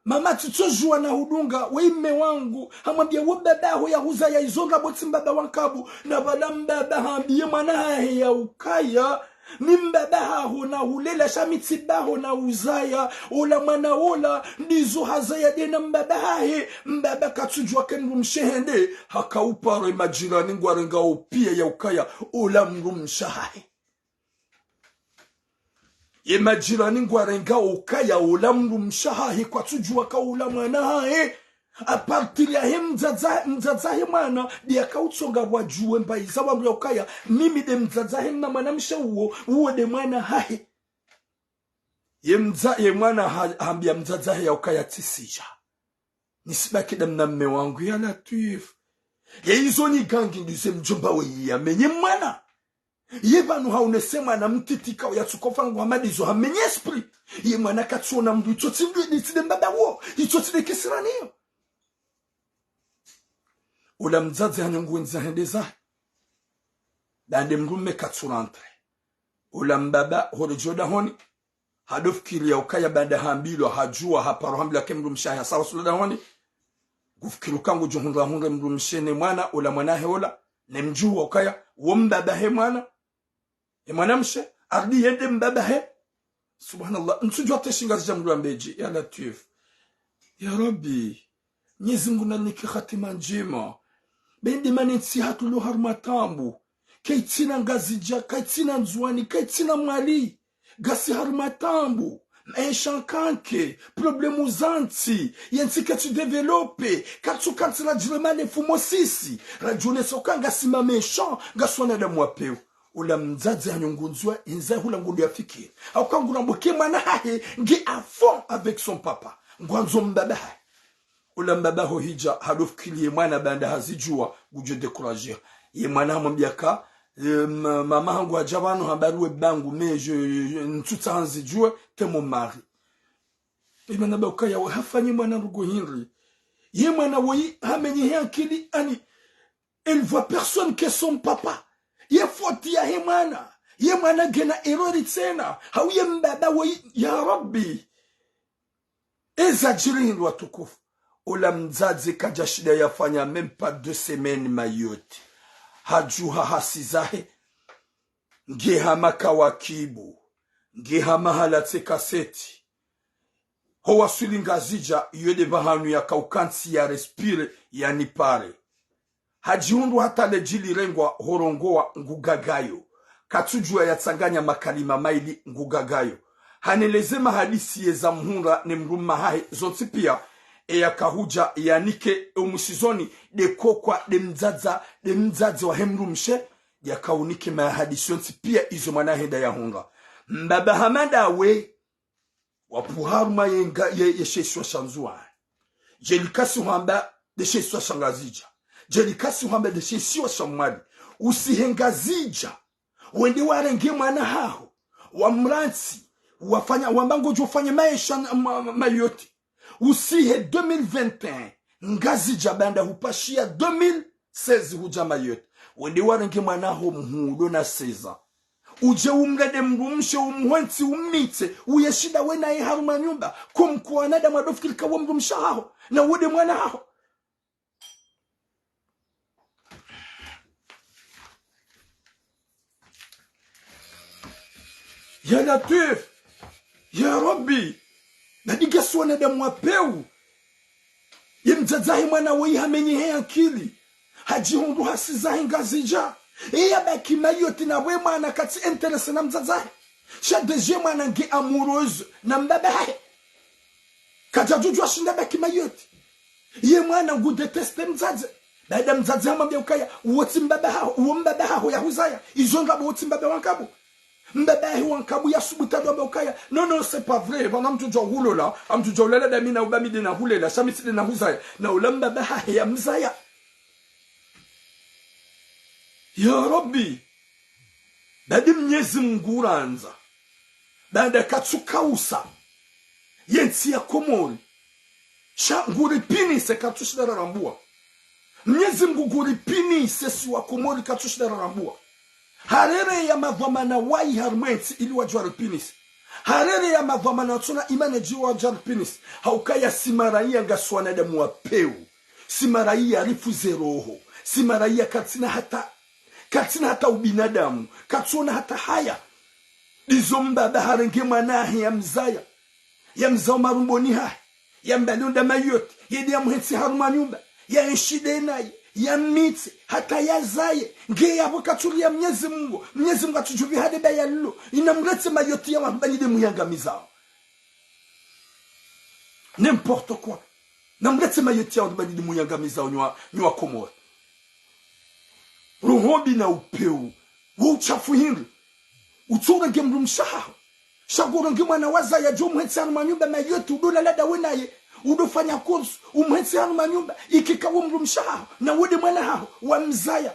mama tsitsodjua nahudunga, we mme wangu. Hamwambiya wo baba ho yahuzaya izo ndrabo tsi mbaba wa nkabu. Na pvala mbaba hambiye mwana hahe ya ukaya, mi mbaba haho nahulela sha mi tsi baho nahuzaya. Ola mwana ola, ndizo hazaya nde na mbaba hahe. Mbaba katsudjua ke mdrumshe hende, haka uparo ye majirani ngwarengao piya ya ukaya, ola mdrumshe hahe. Ye majirani ngwarengao ukaya ola mdrumshe hahe kwatsudjua ka ola mwana hahe. À partir yahe mdzadza, mdzadza he mwana, ndiya kautsonga wadjue mbayi za wandru ya ukaya, mimi nde mdzadza he mna mwanamshe uwo, uwo nde mwana hahe. Ye mdza-, ye mwana ha-, hambiya mdzadza he ya ukaya tsisidja. Nisibaki nda mna mme wangu, ya Latwif. Ye izo nyi gangi ndize mdjomba we yamenye mwana. Ye pvanu haonese mwana mtiti kao yatsukofa ngu hamadizo hamenye esprit. Ye mwana katsiona mdru itso tsi ndu, itsi nde mbaba wo, itso tsi nde kisirani yo. Ula mdzadze hanyungu wendza hende zahe. Nda nde mdrume katsu rentré. Ula mbaba horedjea dahoni. Hadofikiri ya ukaya baada hambilwa, hadjua, haparo hambilwa ke mdrumshe hahe hasa wasula dahoni. Ngufikiri uka ngudjo hundra hundre mdrumshe ne mwana, ola mwana hahe ola, ne mdjua ukaya, wo mbaba he mwana, he mwanamshe, ardi yende mbaba he. Subhanallah, ntsudjua te shingazidja mdru ambedje, ya Latwif. Ya Rabbi, Mwenyezi Mungu nanike hatima ndjema. Bende mana entsi hatru lo harumwa taabu. Kayitsina Ngazidja, kayitsina Ndzuwani, kayitsina Mwali. Ngasi harumwa taabu. Maesha nkanke, problème za ntsi, yentsi kayitsu développé, katsu kantsi radjile mane fumo sisi, radjonesa uka ngasi ma méchant, ngasi wanadamu wa pewu. Ola mdzadze hanyungundzwa, hindza hula ngudjo yafikiri. Hauka ngurambwa ke mwana hahe, nge à fond avec son papa. Ngwandzo mbaba hahe. Ola mbaba ho hidja, hadofikiri ye mwana baanda hazidjuwa, ngudjo décourager. Ye mwana hamwambia ka, eh, ma-, mama hangu hadja pvanu hamba ruwe bangu, mais je, je, ntsutsaha nzidjuwe, t'es mon mari. Ye mwana ba ukaya we hafanye mwana ndrongo hindri. Ye mwana woyi hamenyehe ankili ani, elle voit personne que son papa. Ye faute yahe mwana. Ye mwana ngena erreur tsena. Hau ye mbaba woyi, ya Rabbi. Eza djiri hindri watukufu. Ola mdzadze kadjashinda yafanya même pas deux semaines Mayotte. Hadjuha hasi zahe. Nge hama kawakibu. Nge hama halatse kaseti. Ho waswili Ngazidja, iyo nde pvahanu yaka ukantsi ya respire, yanipare. Hadjihundru hata ledji lirengwa horongowa ngugagayo. Katsudjuwa yatsanganya makalima mayili ngugagayo. Haneleze mahadisi yeza mhundra ne mdrume hahe zontsi piya, eya kahudja yanike eumwisizoni nde kokwa nde mdzadza, nde mdzadze wahe mdrumshe, yakaunike mahadisi yontsi piya izo mwana henda yahundra. Mbaba Hamada we, wapvo harumwa ye nga-, ye, ye she isiwa sha Ndzuwani. Dje likasi hwamba nde she isiwa sha Ngazidja. Dje likasi hwamba nde she isiwa sha Mwali. Usihe Ngazidja. Wende warenge mwana haho. Wamlantsi. Wafanya, wamba ngodjo fanya maesha ma-, ma-, Mayotte. Usihe deux mille vingt et un. Ngazidja baanda hupashiya deux mille seize hudja Mayotte. Wende warenge mwana haho mhuu ndo na seize ans. Udje umlede mdrumshe, umhwentsi, ummitse, uye shinda we naye harumwa nyumba, comme kwa wanadamu wadofikiri ka wo mdrumshe haho, na wo nde mwana haho. Ya Latwif, ya Rabbi, nadi ngasi wanadamu wa pewu. Ye mdzadze hahe mwana woyi hamenyehe ankili. Hadjihundru hasi zahe Ngazidja. Eya baki Mayotte na we mwana katsi intéressé na mdzadze hahe. Sha déjà ye mwana nge amoureuse na mbaba hahe. Kadjadjudjuwa shinda baki Mayotte. Ye mwana ngu déteste mdzadze. Baanda mdzadze hamwambia ukaya, uwo tsi mbaba haho, uwo mbaba haho yahuzaya. Izo ndrabo uwo tsi mbaba wa nkabu. Mbaba hahe wa nkabu yasubutu ndo amba ukaya, non, non, c'est pas vrai, pvanu mtsudjuwa hulola, mtsudjuwa ulala dami na uba mi nde nahulela, sha mi tsi nde nahuzaya, na ula mbaba hahe yamzaya. Ya Rabbi, nadi Mnyezi Mungu urandza, baanda katsukausa yentsi ya Komori, sha nguripinise katsushinda rarambuwa. Mnyezi Mungu nguripinise si wa Komori katsushinda rarambuwa. Harere ya madhwamana wayi harumwa entsi ili wadjuwa ripinise. Harere ya madhwamana watsuna imani dji wadjuwa ripinise. Haukaya si maraiya ngasi wanadamu wa pewu. Si maraiya rifuze roho. Si maraiya katsina hata, katsina hata ubinadamu. Katsona hata haya. Ndizo mbaba harenge mwana hahe yamzaya. Yamzao marumboni hahe, yambali onda Mayotte, yende yamhentsi harumwa nyumba, yaenshi nde naye, yammitse, hata yazaye, nge yapvo katsuri ya Mnyezi Mungu, Mnyezi Mungu atsudjuvi hale ba yalilo, ina mletse Mayotte ya wandru ba nyi nde muyangamizao. N'importe quoi. Na mletse Mayotte ya wandru ba nyi nde muyangamizao nyi wa, nyi wa Komori. Roho mbi na upewu, wo uchafu hindri. Utso urenge mdrumshe haho. Sha ngo urenge mwana wazaya djo umhentsi harumwa nyumba Mayotte, udo lala ndawe naye, udo fanya course, umhentsi harumwa nyumba, ikika wo mdrumshe haho, na wo nde mwana haho, wamzaya.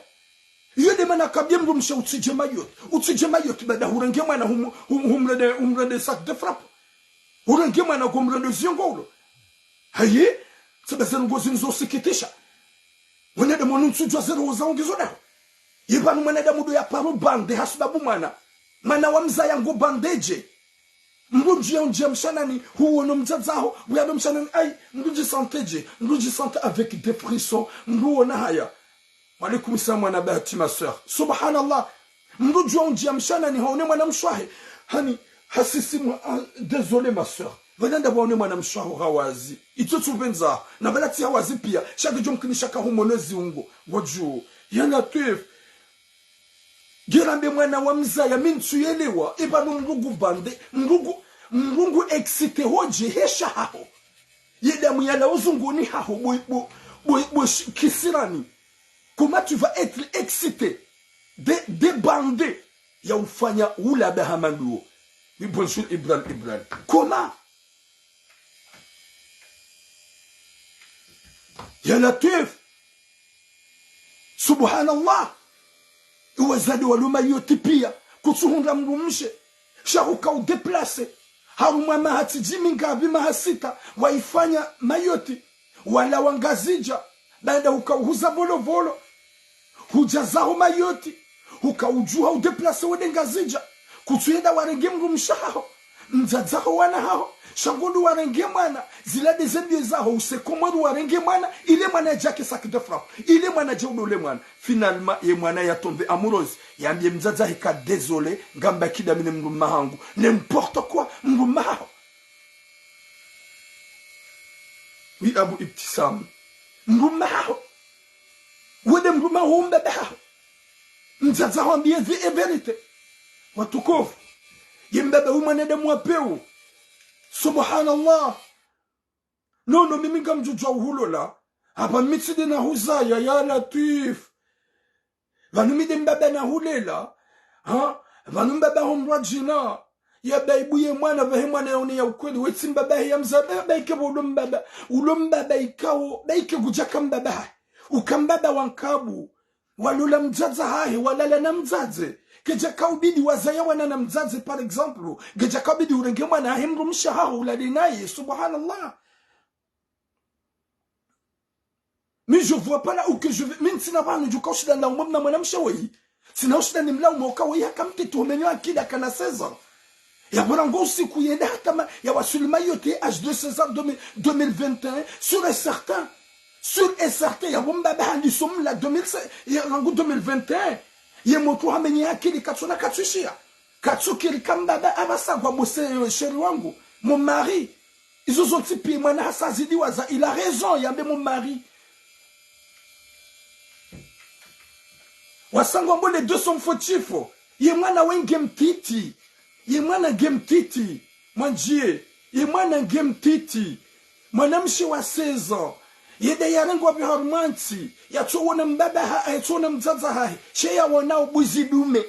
Iyo nde mana kabla mdrumshe utsidje Mayotte, utsidje Mayotte baanda hurenge mwana hum-, hum-, humrende, humrende sac de frappe. Urenge mwana ngo mrende ziyo ngolo. Hayi, tsaba ze ndrongo zinu zo usikitisha. Wanadamu wanu ntsudjuwa ze roho zawo ngizo daho. Ye pvanu mwanadamu ndo yaparo bande hasubabu mwana. Mwana wamzaya ngo bande dje. Mdru ndjiya undjiya mshanani, huwono mdzadze haho, uyado mshanani, ayi, mdru ndji sente dje, mdru ndji sente avec des frissons, mdru wona haya. Wa alaykum salam, mwana bahati, ma sœur. Subhanallah. Mdru djuwa undjiya mshanani haone mwana mshe wahe. Hani, hasisimuha, ah, désolé, ma sœur. Pvanu ndapvo waone mwana mshe waho hawazi. Itso tsu pvendza. Na pvala tsi hawazi pia. Sha kidjo mkinisha kahumono ziungo. Ngodjo. Ya Latwif. Ngera mbe mwana wa mzaya mi ntsu yelewa. Eba no mdru ngu bande. Mdru ngu, mdru ngu excité hodje hesha haho. Ye damu yalawa zunguni haho. Bo, bo, bo, bo, sh-, kisirani. Comment tu vas être excité, dé-, débandé, ya ufanya ula baha manduo. Oui, bonjour, Ibral, Ibral. Comment? Ya Latwif. Subhanallah. Iwazade walo Mayotte pia. Kutsuhundra mdrumshe. Sha huka udéplacé. Harumwa maha tsidjimi ngapvi, maha sita. Waifanya Mayotte. Walawa Ngazidja, baanda huka uhuza volovolo, hudja zaho Mayotte, huka udjuha udéplacé wende Ngazidja, kutsuhenda warenge mdrumshe haho, mdzadze haho wana haho, sha ngondo warenge mwana, zila nde ze mbio zaho, use Komori warenge mwana, ile mwana yadje yake sac de frappe, ile mwana yadje udole mwana. Finalement, ye mwana ya tombé amoureuse, yambie mdzadze hahe ka désolé, ngam baki ndami ne mdrume hangu. N'importe quoi, mdrume haho. Oui, Abu Ibtisam. Mdrume haho. Wende mdrume haho, mbaba haho. Mdzadze haho ambie vi-, e vérité. Watukufu. Ye mbaba wi mwanadamu wa pewu. Subhanallah. Nono mimi ngamdjudjuwa uhulola. Hapva mi tsi nde nahuzaya, ya Latwif. Pvanu mi nde mbaba nahulela, ha? Pvanu mbaba ho mdru wa djina. Ya baibu ye mwana, pvahe mwana yaone ya ukweli, wetsi mbaba he ya mza, ba-, baike pvo ulo mbaba, ulo mbaba ikao, baike kudjaka mbaba hahe. Uka mbaba wa nkabu, walola mdzadze hahe, walala na mdzadze. Kedjaka ubidi wazaya wana na mdzadze, par exemple. Kedjaka ubidi urenge mwana hahe mdrumshe haho, ulale naye, subhanallah. Mais je vois pas là où que je vais. Mi ntsina pvanu djuka ushinda nilaume mna mwanamshe weyi. Tsina ushinda nimlaume uka weyi haka mtiti ho menyo akili akana seize ans. Ya pvo rangu usiku yende hata ma, ya waswili Mayotte âge de seize ans, deux mille, deux mille vingt et un, sûr et certain. Sûr et certain, ya pvo mbaba handiso mla deux mille seize, ya rangu deux mille vingt et un. Ye motru hamenye akili katsuna katsushiya. Katsukiri ka mbaba apvasa ngwambo se, chéri wangu, mon mari. Izo zontsi pia mwana hasa zidiwaza, il a raison, yambe mon mari. Wasa ngwambo les deux sont fautifs. Ye mwana we nge mtiti. Ye mwana nge mtiti. Mwandjiye. Ye mwana nge mtiti. Mwanamshe wa seize ans. Ye nde yarengwa pvi harumwa ntsi. Yatsuona mbaba ha, yatsuona mdzadze hahe. She yaona ubuzi dume.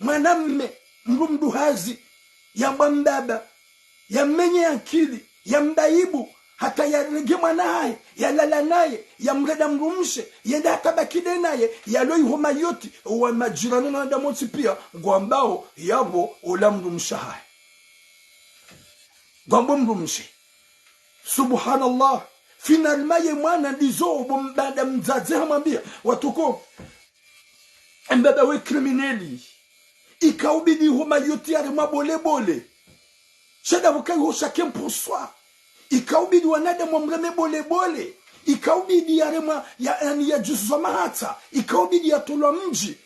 Mwanamme, mdru mduhazi, yambwa mbaba, yamenye akili, yambaibu, hata yarenge mwana hahe, yalala naye, yamrenda mdrumshe, yende hata baki nde naye, yalo iho Mayotte, owa majirani na wanadamu wontsi pia, ngwambao, yapvo, ola mdrumshe hahe. Ngwambo mdrumshe. Subhanallah. Finalement, ye mwana ndizo, bo mbaba mdzadze hamwambia, watukufu, mbaba we criminel. Ika ubidi ho Mayotte yaremwa bole bole. Sheda buka iho chacun pour soi. Ika ubidi wanadamu wamreme bole bole. Ika ubidi yaremwa, ya, yani yadjuzwa mahatsa. Ika ubidi yatolwa mdji.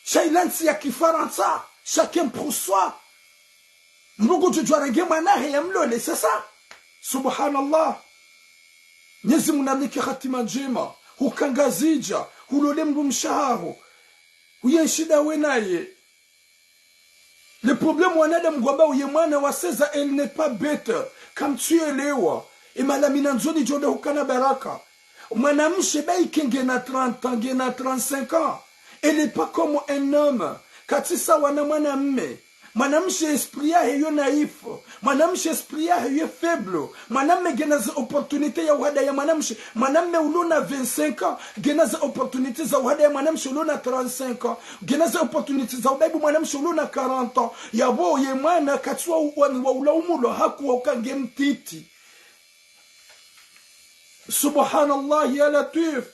Sha ila ntsi ya kifarantsa, chacun pour soi. Mdru ngudjudjuwa arenge mwana hahe yamlole, c'est ça. Subhanallah. Mnyezi Mungu namnike hatima ndjema, huka Ngazidja, hulole mdrumshe haho, huyenshi ndawe naye. Le problème wanadamu ngwambao ye mwana wa seize ans, elle n'est pas bête, kamtsuelewa, e malamina ndzoni djonde hukana baraka. Mwanamshe baike ngena trente ans, ngena trente-cinq ans. Elle est pas comme un homme. Katsi sawa na mwanamme. Mwanamshe esprit yahe yo naïf. Mwanamshe esprit yahe yo faible. Mwanamme ngena ze opportunité ya uhadaya mwanamshe. Mwanamme ulo na vingt-cinq ans, ngena ze opportunité za uhadaya mwanamshe ulo na trente-cinq ans. Ngena ze opportunité za ubaibu mwanamshe ulo na quarante ans. Yapvo ye mwana katsuwa uwani wa ulaumulwa hakuwa uka nge mtiti. Subhanallah, ya Latwif.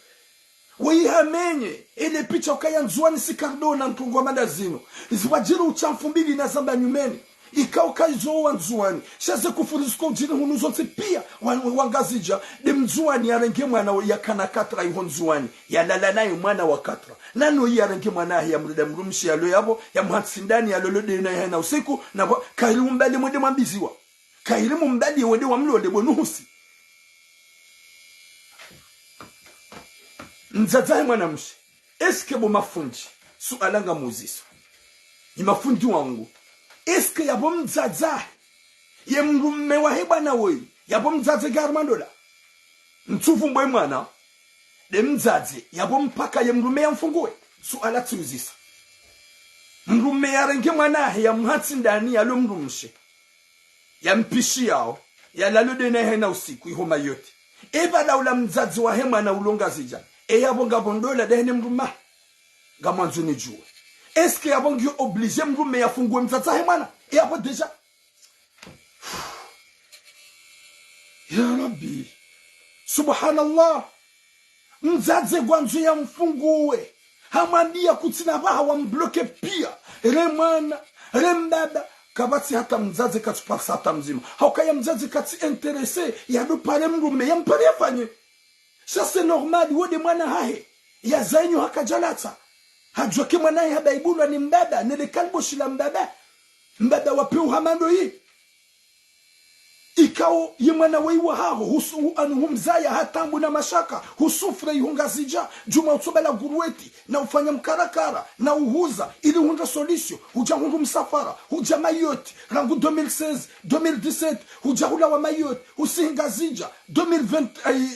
Weyi hamenye, ele picha ukaya Ndzuwani si kardona ntungu wa madazino. Ziwadjiri utsha mfumbili na zamba nyumeni. Ika uka izo wa Ndzuwani. Sha ze kufuri ziko udjiri hunu zontsi pia wa, wa Ngazidja. Nde Mndzuwani yarenge mwana yakana quatre ans iho Ndzuwani. Yalala naye mwana wa quatre ans. Nano yarenge mwana hahe yamrenda mdrumshe yalo yapvo, yamhatsi ndani yalolo nde naye hayina usiku, napvo, kayiri umbali mwende mwambiziwa. Kayiri mumbali wende wamlole bo nuhusi. Mdzadze wahe mwanamshe. Est-ce que bo mafundi? Suala ngamuuziso. Nyi mafundi wangu. Est-ce que yapvo mdzadze wahe, ye mdrume wahe bwana woyi, yapvo mdzadze nge harumwa ndola? Mtsuvu mbo ye mwana, nde mdzadze, yapvo mpaka ye mdrume yamfunguwe? Suala tsiuzisa. Mdrume yarenge mwana wahe yamhantsi ndani yalo mdrumshe. Yampishiyawo, yalalo nde naye hayina usiku, iho Mayotte. Eba laula mdzadze wahe mwana ulo Ngazidja. E yapvo ngapvo ndola ndaye ne mdrume wahe. Ngamwandzo nidjuwe. Est-ce que yapvo ngiyo obligé mdrume yafunguwe mdzadze wahe mwana? E yapvo déjà. Ya Rabbi. Subhanallah. Mdzadze ngwandzo yamfunguwe. Hamwambiya kutsina pvaha, wambloke piya. Re mwana, re mbaba. Kapvatsi hata mdzadze katsuparisa hata mdzima. Hauka ye mdzadze katsi intéressé, yadopare mdrume, yampare yafanye. Sha c'est normal, wo nde mwana hahe. Yazayi nyo hakajalatsa. Hadjuwa ke mwana hahe habaibulwa ni mbaba, nele kaliboshi la mbaba. Mbaba wa pewu hama ndoyi. Ikao ye mwana weyi wahaho, husu-, hu-, anu humzaya ha taabu na mashaka, husouffre iho Ngazidja, djuma utsoba la guruweti, na ufanya mkarakara, na uhuza, ili uhundre solution, hudja hundru msafara, hudja Mayotte, rangu deux mille seize, deux mille dix-sept, hudja hulawa Mayotte, husihi Ngazidja, deux mille vingt, ay,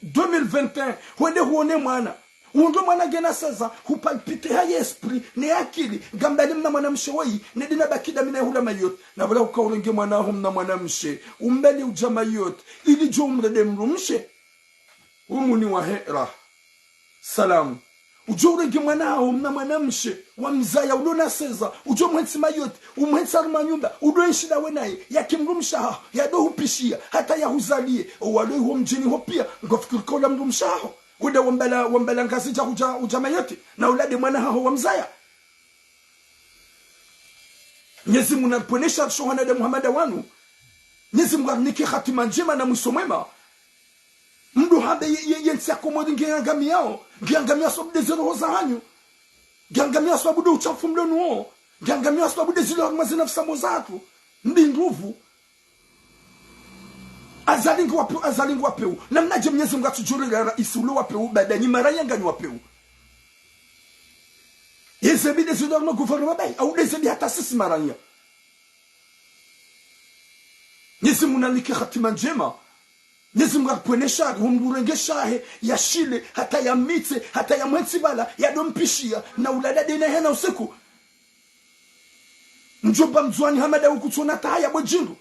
deux mille vingt et un, hwende huone mwana. Hundru mwana ngena seize ans, hupalpite ha ye esprit, ne akili, ngambali mna mwanamshe woyi, ne dina bakida mina hula Mayotte. Na pvala uka urenge mwana haho mna mwanamshe, umbali udja Mayotte, ili djo umrende mdrumshe. Umuni wa hera. Salamu. Udjo urenge mwana haho mna mwanamshe, wamzaya ulo na seize ans, udjo umhentsi Mayotte, umhentsi harumwa nyumba, udo enshi ndawe naye, yake mdrumshe haho, yado hupishiya, hata yahuzaliye, owalo iho mdjini ho piya, ngwafikiri ka ula mdrumshe haho. Wenda wambala, wambala Ngazidja hudja, hudja Mayotte, na ula nde mwana haho wamzaya. Mnyezi Mungu naripvwenesha risho wanadamu hama nda wanu. Mnyezi Mungu arinike hatima ndjema na mwiso mwema. Mdru hambe ye, ye, ye ntsi ya Komori ngeyangamiyao, ngeyangamiyao sababu nde ze roho zahanyu. Ngeyangamiyao sababu nde uchafu mlo nuwo. Ngeyangamiyao sababu nde zilo harumwa ze nafsi mwa zatru. Mbi ndruvu. Azali ngu wa pewu, Azali ngu wa pewu. Namnadje Mnyezi Mungu atsudjorera raisi ulo wa pewu, baada nyi maraya nganyi wa pewu? Yeze mbi nde zilo harumwa gouvernement bayi, au nde ze mbi hata sisi maraya. Mnyezi Mungu narinike hatima ndjema. Mnyezi Mungu aripvwenesha, humdurenge shahe, yashile, hata yamitse, hata yamwentsi pvala, yado mpishiya, na ulala nde naye hayina usiku. Mdjomba mdzuwani hama ndawe kutsona taha ya bwe djindru.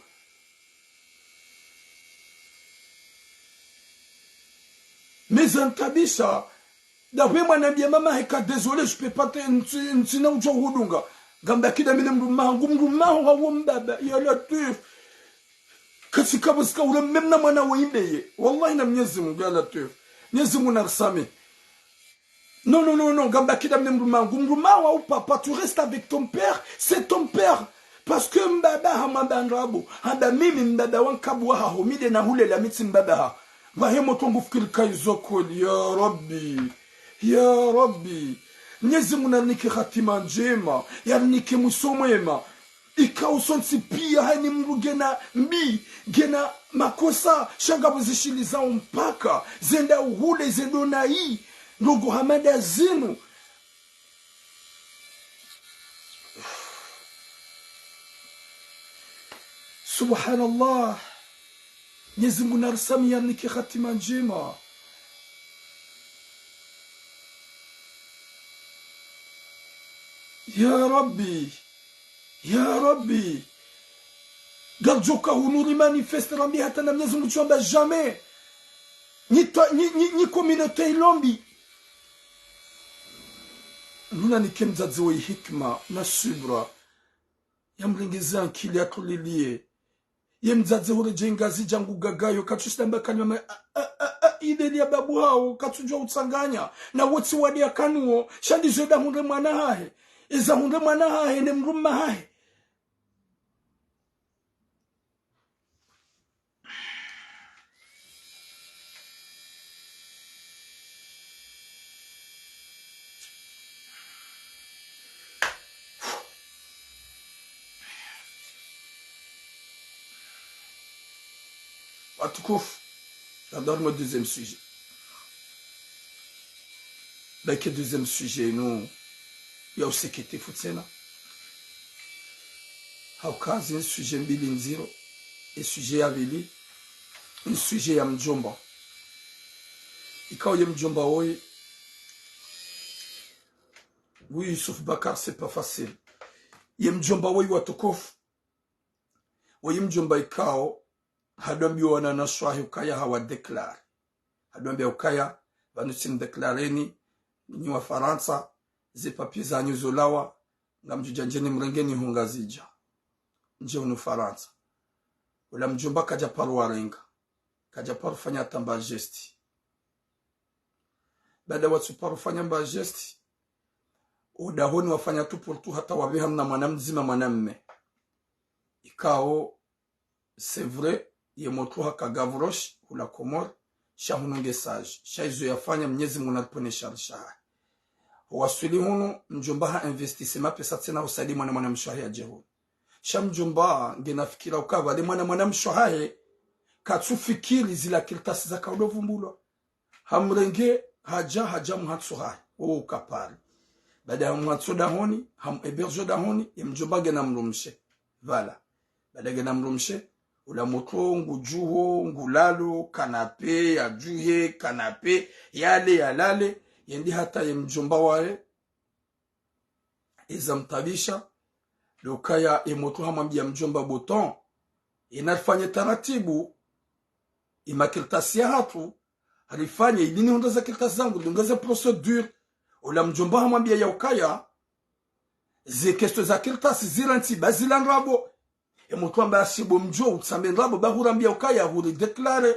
Meza ntabisha, ndawe mwana mbiya mama heka, désolé, je peux pas te, ntsi, ntsina udjo hudunga. Ngamba kida mi ne mdrume wahangu, mdrume waho hawo mbaba, ya Latwif. Katsika pvo sika ule mna mwana wa imbeye. Wallahi na Mnyezi Mungu, ya Latwif. Mnyezi Mungu narisamihi. Non, non, non, non, ngamba kida mi ne mdrume wahangu. Mdrume waho papa, tu restes avec ton père, c'est ton père. Parce que mbaba hamwamba ndrabo. Hamba mimi mbaba wa nkabu wahaho, mi nde nahulela mi tsi mbaba haho. Pvahe motro ngufikiri ka izo kweli, ya Rabbi. Ya Rabbi. Mnyezi Mungu narinike hatima ndjema, yarinike mwiso mwema. Ikao sontsi piya hayina mdru ngena mbi, ngena makosa, sha ngapvo zishilizao mpaka, zenda uhule, zendo nayi, ndrongo hama nda zinu. Subhanallah. Mnyezi Mungu narisamihi, yarinike hatima ndjema. Ya Rabbi. Ya Rabbi. Ngaridjoka hunu rimanifeste rambi hata na Mnyezi Mungu tsi wamba jamais. Nyi twa, nyi, nyi, nyi communauté ilo mbi. Mngu narinike mdzadze wa hikima na subra. Yamrengeze ankili, yatuliliye. Ye mdzadze huredjeyi Ngazidja ngu gagayo, katsushinda mba kanywa ma, a, a, a, a, ideli ya babu hawo, katsudjuwa utsanganya. Na wotsi wadi yakanuwo, sha ndizo eda hundre mwana hahe. Eza hundre mwana hahe, ne mdrume hahe. Watukufu, j'adore mon deuxième sujet. Baike deuxième sujet inu ya usekete futsena. Hauka zinu sujet mbili ndziro, e sujet ya pvili, ni sujet ya mdjomba. Ikao ye mdjomba woyi, oui, Youssouf Bakar, c'est pas facile. Ye mdjomba woyi watukufu, woyi mdjomba ikao, hadjwambia wananyaswahe ukaya hawa déclaré. Hadjwambia ukaya, pvanu tsimdéclareni, nyi Wafarantsa, ze papiers zanyu zolawa, ngamdjo dja ndjeni mrengeni ho Ngazidja. Ndje hunu Farantsa. Ula mdjomba kadja paro warenga. Kadja paro fanya hata mba geste. Baada watsu paro fanya mba geste, o dahoni wafanya tout pour tout hata wapveha mna mwana mdzima, mwana mme. Ikao, c'est vrai, ye motro haka Gavroche, hula Comores, sha hunu nge sage. Sha izo yafanya Mnyezi Mungu nalipvone sha rishaha. Waswili hunu, mdjomba ha investisse mapesa tsena husaidia mwana mwanamshe wahe yadje hunu. Sha mdjomba ngena fikira uka pvale mwana mwanamshe wahe, katsu fikiri zila kartasi zaka udo vumbulwa. Hamrenge, hadja, hadja muhatso hahe, o ukapari. Baada ya muhatso dahoni, ham héberge dahoni, ye mdjomba ngena mdrumshe. Pvala. Baada ngena mdrumshe, ula motro ngudjuho, ngulalo, canapé, yadjuhe, canapé, yale, yalale, yendi hata ye mdjomba wahe, eza mtabisha, ndo ukaya ye motro hamwambia mdjomba bo tonton, yena rifanye taratibu, ye makartasi yahatru, rifanye, ili nihundre ze kartasi zangu, ndunge ze procédure. Ula mdjomba hamwambia ya ukaya, ze question za kartasi zila ntsi ba zila ndrabo. Ye motro hamba ashibo mdjo utsambe ndrabo, ba hurambia ukaya huri déclaré,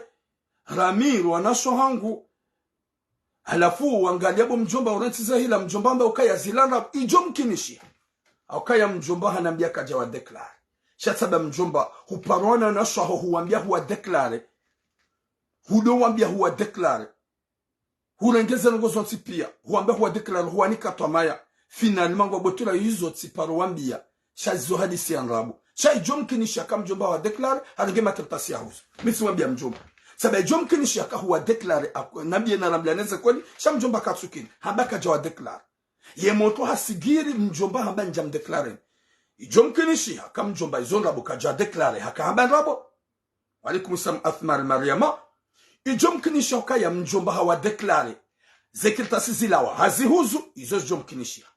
rami, rwanasho hangu. Halafu, wangalia bo mdjomba, urentsi zahila, mdjomba hamba ukaya zila ndrabo, idjo mkinishiha. Ukaya mdjomba hanambia kadja wa déclaré. Sha tsamba mdjomba, huparo wananyaswaho huwambia huwa déclaré. Hudo wambia huwa déclaré. Hurenge ze ndrongo zontsi pia. Huwambia huwa déclaré, huwanika twamaya. Finalement, ngwa botula izo tsiparo wambia. Sha izo hadisi ya ndrabo. Sha idjo mkinishiha ka mdjomba wa déclaré, harenge makartasi yahuzo. Mi tsimwambia mdjomba. Tsamba idjo mkinishiha ka huwa déclaré, ak-, nambie na rambia neze kweli, sha mdjomba katsukini, hamba kadja wa déclaré. Ye motro hasigiri mdjomba hamba ndja mdéclaré. Idjo mkinishiha ka mdjomba izo ndrabo kadja déclaré, haka hamba ndrabo. Wa alaikum salam Athmar Mariama. Idjo mkinishiha ukaya mdjomba hawa déclaré. Ze kartasi zilawa, hazihuzu, izo zidjo mkinishiha.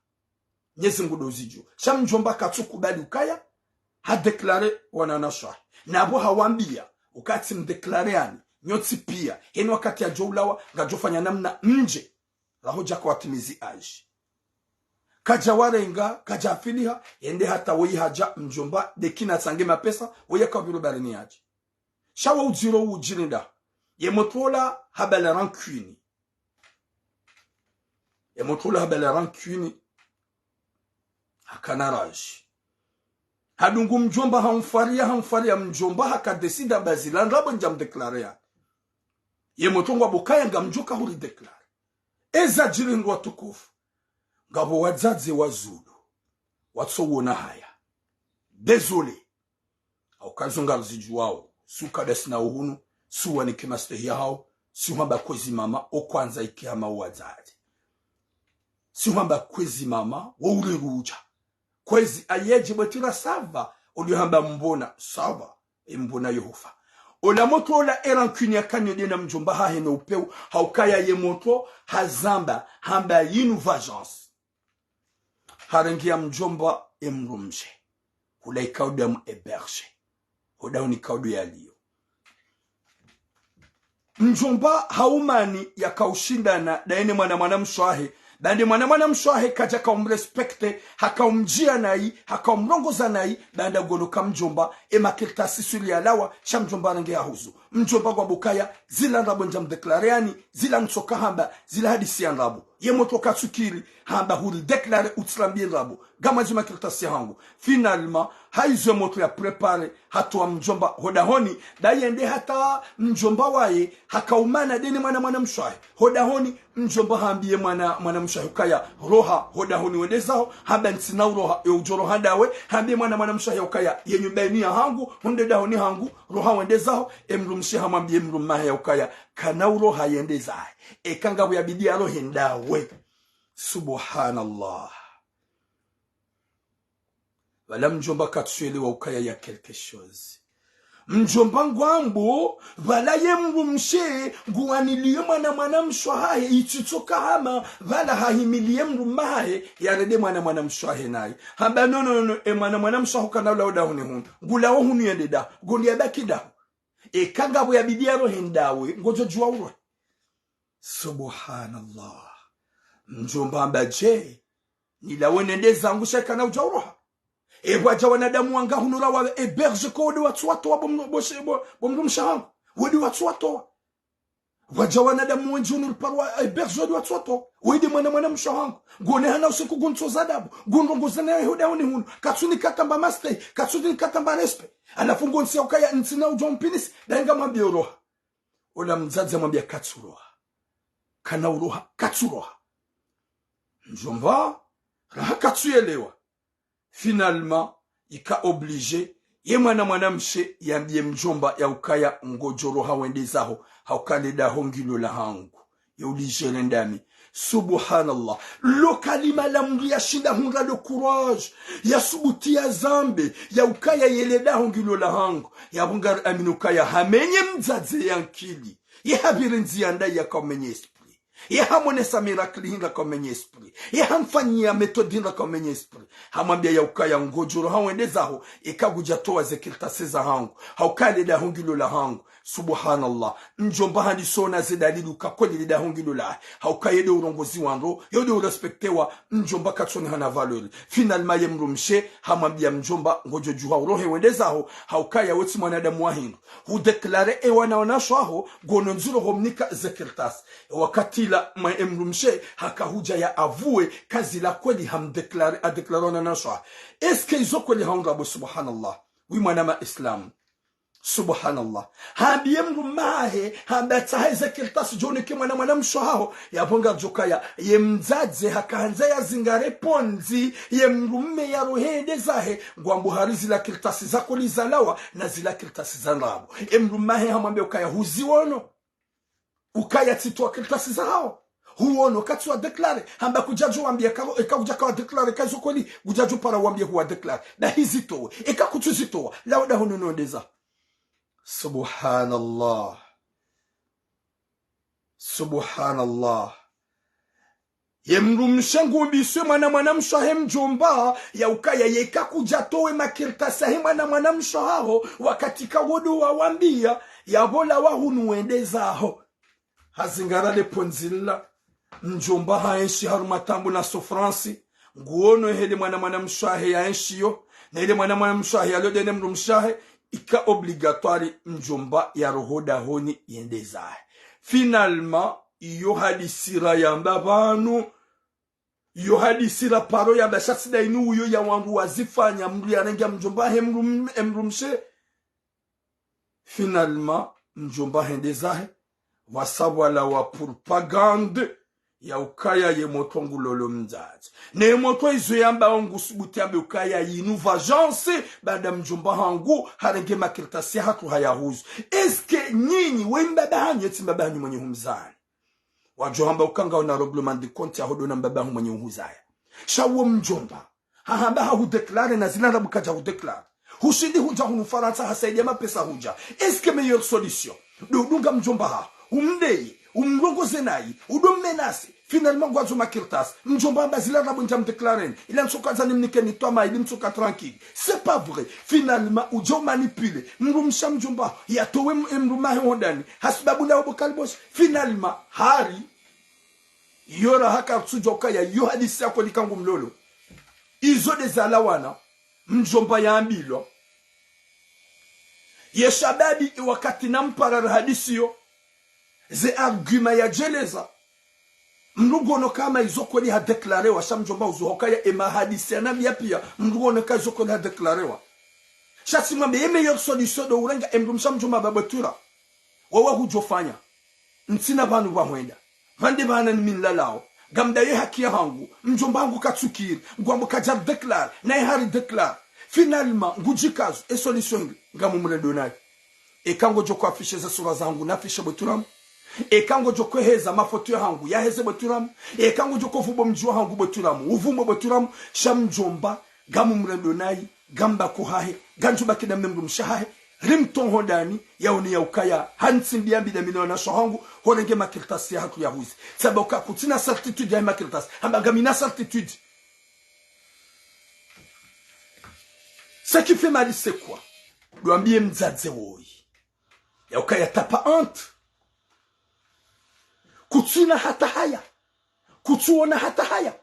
Mnyezi Mungu ndo uzidjuo. Sha mdjomba katsukubali ukaya, ha déclaré wananyaswahe. Nabo hawambia, uka tsimdéclaré ani, nyontsi pia, heni wakati yadjo ulawa, ngadjo fanya namna mdje, raho djaka watimizi âge. Kadja warenga, kadja afiliha, yende hata woyi hadja mdjomba, dekina tsange mapesa, woyi yakapviro barini yadje. Sha wo udziro udjirinda, ye motro ola habala rancune. Ye motro ola habala rancune, hakana rage. Hadungu mdjomba hamfaria, hamfaria mdjomba, haka décidé amba zila ndrabo ndja mdéclaré ya. Ye motro ngwa bo ukaya ngamdjoka huri déclaré. Eza djiri ndo watukufu. Ngapvo wadzadze wa zulu. Watso wona haya. Désolé. Hauka zo ngarizidjuwao, si ukadasi na uhunu, si uwanike mastehi yahao, si uhamba kwezi mama, o kwandza ike hama uwadzadze. Si uhamba kwezi mama, wo uri rudja. Kwezi ayedje bwetira ça va, olio hamba mbona, ça va, e mbona yo hufa. Ola motro ola e rancune yakana yo nde na mdjomba hahe no upeu, haukaya ye motro, hazamba, hamba yinu vengeance. Harenge ya mdjomba e mdrumshe. Hula ikao ndo ya mu hébergé. Hoda hunika udo yalio. Mdjomba haumani yakaushindana, ndaye ne mwana mwanamshe wahe. Baanda mwana mwanamshe wahe kadja kaumrespecté, hakaumdjia nayi, hakaumrongoza nayi, baanda ngono ka mdjomba, e makartasi suli yalawa, sha mdjomba harenge yahuzu. Mdjomba ngwambo ukaya, zila ndrabo ndja mdéclaré ani, zila ntsoka hamba, zila hadisi ya ndrabo. Ye motro katsukiri, hamba huri déclaré utsirambiye ndrabo. Ngamwandzo makartasi yahangu. Finalement, hayizo ye motro ya préparé, hatowa mdjomba ho dahoni, nda yende hata mdjomba waye, hakaumana ndeye mwana mwanamshe wahe. Ho dahoni, mdjomba hambiye mwana mwanamshe wahe ukaya, roha ho dahoni wende zaho, hamba ntsina uroha, yo udjo roha ndawe, hambiye mwana mwanamshe wahe ukaya, ye nyumba yinu yahangu, hunde dahoni hangu, roha wende zaho, ye mdrumshe hamwambiye mdrumme wahe ukaya, kana uroha yende zahe. Eka ngapvo yabidi yarohe ndawe. Subhanallah. Pvala mdjomba katsuelewa ukaya ya quelque chose. Mdjomba ngwambo, pvala ye mdrumshe, nguwaniliye mwana mwanamshe wahahe, yitsitsoka hama, pvala hahimiliye mdrumme wahahe, yarende mwana mwanamshe wahe naye. Hamba no, no, no, no, e mwana mwanamshe waho kana ulawa ho dahoni hunu. Ngulawo hunu yende daho, ngondi yabaki daho. Eka ngapvo yabidi yarohe ndawe, ngodjo djuwa urohe. Subhanallah. Mdjomba hamba dje, nilawe nende zangu sha kana udja uroha. E pvwadja wanadamu wanga hunu ra wa hébergé ko wode watsuwatowa bo mdru-, bo she-, bo, bo mdrumshe wahangu. Wode watsuwatowa. Pvwadja wanadamu wendji hunu riparo wa hébergé wode watsuwatowa. Wende mwana mwanamshe wahangu. Ngone hana usiku guntso za adabu. Gundrongoza naye ho dahoni hunu. Katsunika tamba mastehi. Katsunika tamba respect. Halafu ngonsi ya ukaya ntsina udjo mpinisi. Nda ngamwambiyo uroha. Ola mdzadze hamwambiya katsuroha. Kana uroha, katsuroha. Mdjomba, raha katsuyelewa. Finalement, yika obligé, ye mwana mwanamshe yambiye mdjomba ya ukaya ngodjo roha wende zaho, ha ukaya le daho ngilo lahangu. Yo ulijere ndami. Subhanallah. Lo kalima la mdru yashinda hundra lo courage. Yasubuti yazambe. Ya ukaya yele daho ngilo lahangu. Yapvo ngari amini ukaya hamenye mdzadze ya nkili. Ye hapviri ndziya ndayi yakaumenye esprit. Ye hamonesa miracle hindri yakaumenye esprit. Ye hamfanyiya méthode hindri yakaumenye esprit. Hamwambiya ya ukaya ngodjo roha wende zaho. Eka kudjatowa ze kartasi zahangu. Ha ukaya le daho ngilo lahangu. Subhanallah. Mdjomba handisa ona ze dalili uka kweli le daho ngilo lahe. Ha ukaya ye nde urongoziwa ndro, yo nde urespectewa, mdjomba katsuona hana valeur. Finalement ye mdrumshe, hamwambiya mdjomba, ngodjo djuha urohe wende zaho, ha ukaya we tsi mwanadamu wa hindru. Hudéclaré e wana wanashe waho, ngono ndziro homnika ze kartasi. Wakati ula mwa e mdrumshe, haka hudja ya avoué, ka zila kweli hamdéclaré, adéclaré wana wanashe wahe. Est-ce que izo kweli hahundra bo subhanallah. Oui mwana ma Islam. Subhanallah. Hambiye mdrumme wahe, hamba tsaha ze kartasi djo nike mwana mwanamshe waho, yapvo ngardjo kaya, ye mdzadze hakahandza yazingare pvondze, ye mdrumme yarohe yende zahe, ngwambo hari zila kartasi za kweli zalawa, na zila kartasi za ndrabo. E mdrumme wahe hamwambiya ukaya huziwono. Ukaya tsitowa kartasi zahaho. Huwono katsuwa déclaré. Hamba kudjadjo wambiya kalo, eka kudjaka wa déclaré ka izo kweli, kudjadjo para wambiya huwa déclaré. Nda hizitowe. Eka kutsuzitowa. Lawa dahoni wende zaho. Subhanallah. Subhanallah. Ye mdrumshe ngumbiswe mwana mwanamshe wahe mdjomba, ya ukaya yeka kudjatowe makartasi yahe mwana mwanamshe waho, wakati ka wo ndo wawambiya, yapvo lawa hunu wende zaho. Hazingara le pvondze lila, mdjomba haenshi harumwa taabu na souffrance, nguono yehele mwana mwanamshe wahe yaenshiyo, na yele mwana mwanamshe wahe yalo ndeye ne mdrumshe wahe, ika obligatoire mdjomba yarohe ho dahoni yende zahe. Finalement, iyo hadisi rayamba pvanu, iyo hadisi raparo yamba sha tsi nda inu uyo ya wandru wazifanya mdru yarenga mdjomba wahe mdrum-, e mdrumshe. Finalement, mdjomba hende zahe, pvwasa pvwalawa propagande, ya ukaya ye motro ngulolo mdzadze. Ne motro izo yamba ngusubuti yambe ukaya yinu vengeance, baada mdjomba hangu, harenge makartasi yahatru hayahuzu. Est-ce que nyinyi, we mbaba hanyu, ye tsi mbaba hanyu mwenye humzani. Wadjo hamba uka ngauna règlement de compte yaho ndo na mbaba haho mwenye uhuzaya. Sha wo mdjomba. Hahamba hahudéclaré na zila ndrabo kadja hudéclaré. Hushindi hudja hunu Farantsa hasaidiya mapesa hudja. Est-ce que meilleure solution? Ndo udunga mdjomba haho. Umdeye, umrongoze nayi, udo mmenacé. Finalement ngwandzo makartasi. Mdjomba hamba zila ndrabo ndjamdéclaré ni. Ila ntsoka zani mnike ni twama, ili mtsoka tranquille. C'est pas vrai. Finalement, udja umanipuler. Mdrumshe wa mdjomba, yatowe m-, mdrume wahe ho ndani. Hasibabu na ubo kaliboshi. Finalement, hari. Iyo raha kartsudjuwa ukaya, iyo hadisi ya kweli ka ngu mlolo. Izo nde zalawana, mdjomba yaambilwa. Ye shababi wakati namparara hadisi iyo. Ze argument yadjeleza. Mdru ngono kama izo kweli ha déclarewa, sha mdjomba uzuha ukaya ema hadisi ya nabi ya piya, mdru ngono ka izo kweli ha déclarewa. Sha tsi mwambe ye meilleure solution ndo urenga emdrumshe mdjomba babetwira. Wawa hudjofanya. Ntsina pvanu pvahwenda. Pvande pvanu ni mi nlalao. Ngamdaye haki yahangu. Mdjomba hangu katsukiri. Ngwambo kadja déclare. Naye hari déclare. Finalement, ngudjikazo. E solution hindri? Ngamumrendo nayi. Eka ngodjo kwafishe ze sura zahangu, nafishe bwetwiramu. Eka ngodjo kweheza mafoto yahangu, yaheze bwetwiramu. Eka ngodjo kovubo mdji wahangu bwetwiramu, uvumbo bwetwiramu. Sha mdjomba, ngamumrendo nayi, ngamba kuhahe, ngandjubaki na mdrumshe hahe, rimtowe ho ndani, yaone ya ukaya, hantsi mbi ya mbi nda mi no wanashe wahangu, horenge makartasi yahatru yahuzi. Tsamba uka kutsina certitude ya makartasi, hamba ngamina certitude. Ce qui fait mal, c'est quoi? Ndo wambiye mdzadze woyi. Ya ukaya t'as pas honte. Kutsina hata haya. Kutsuona hata haya.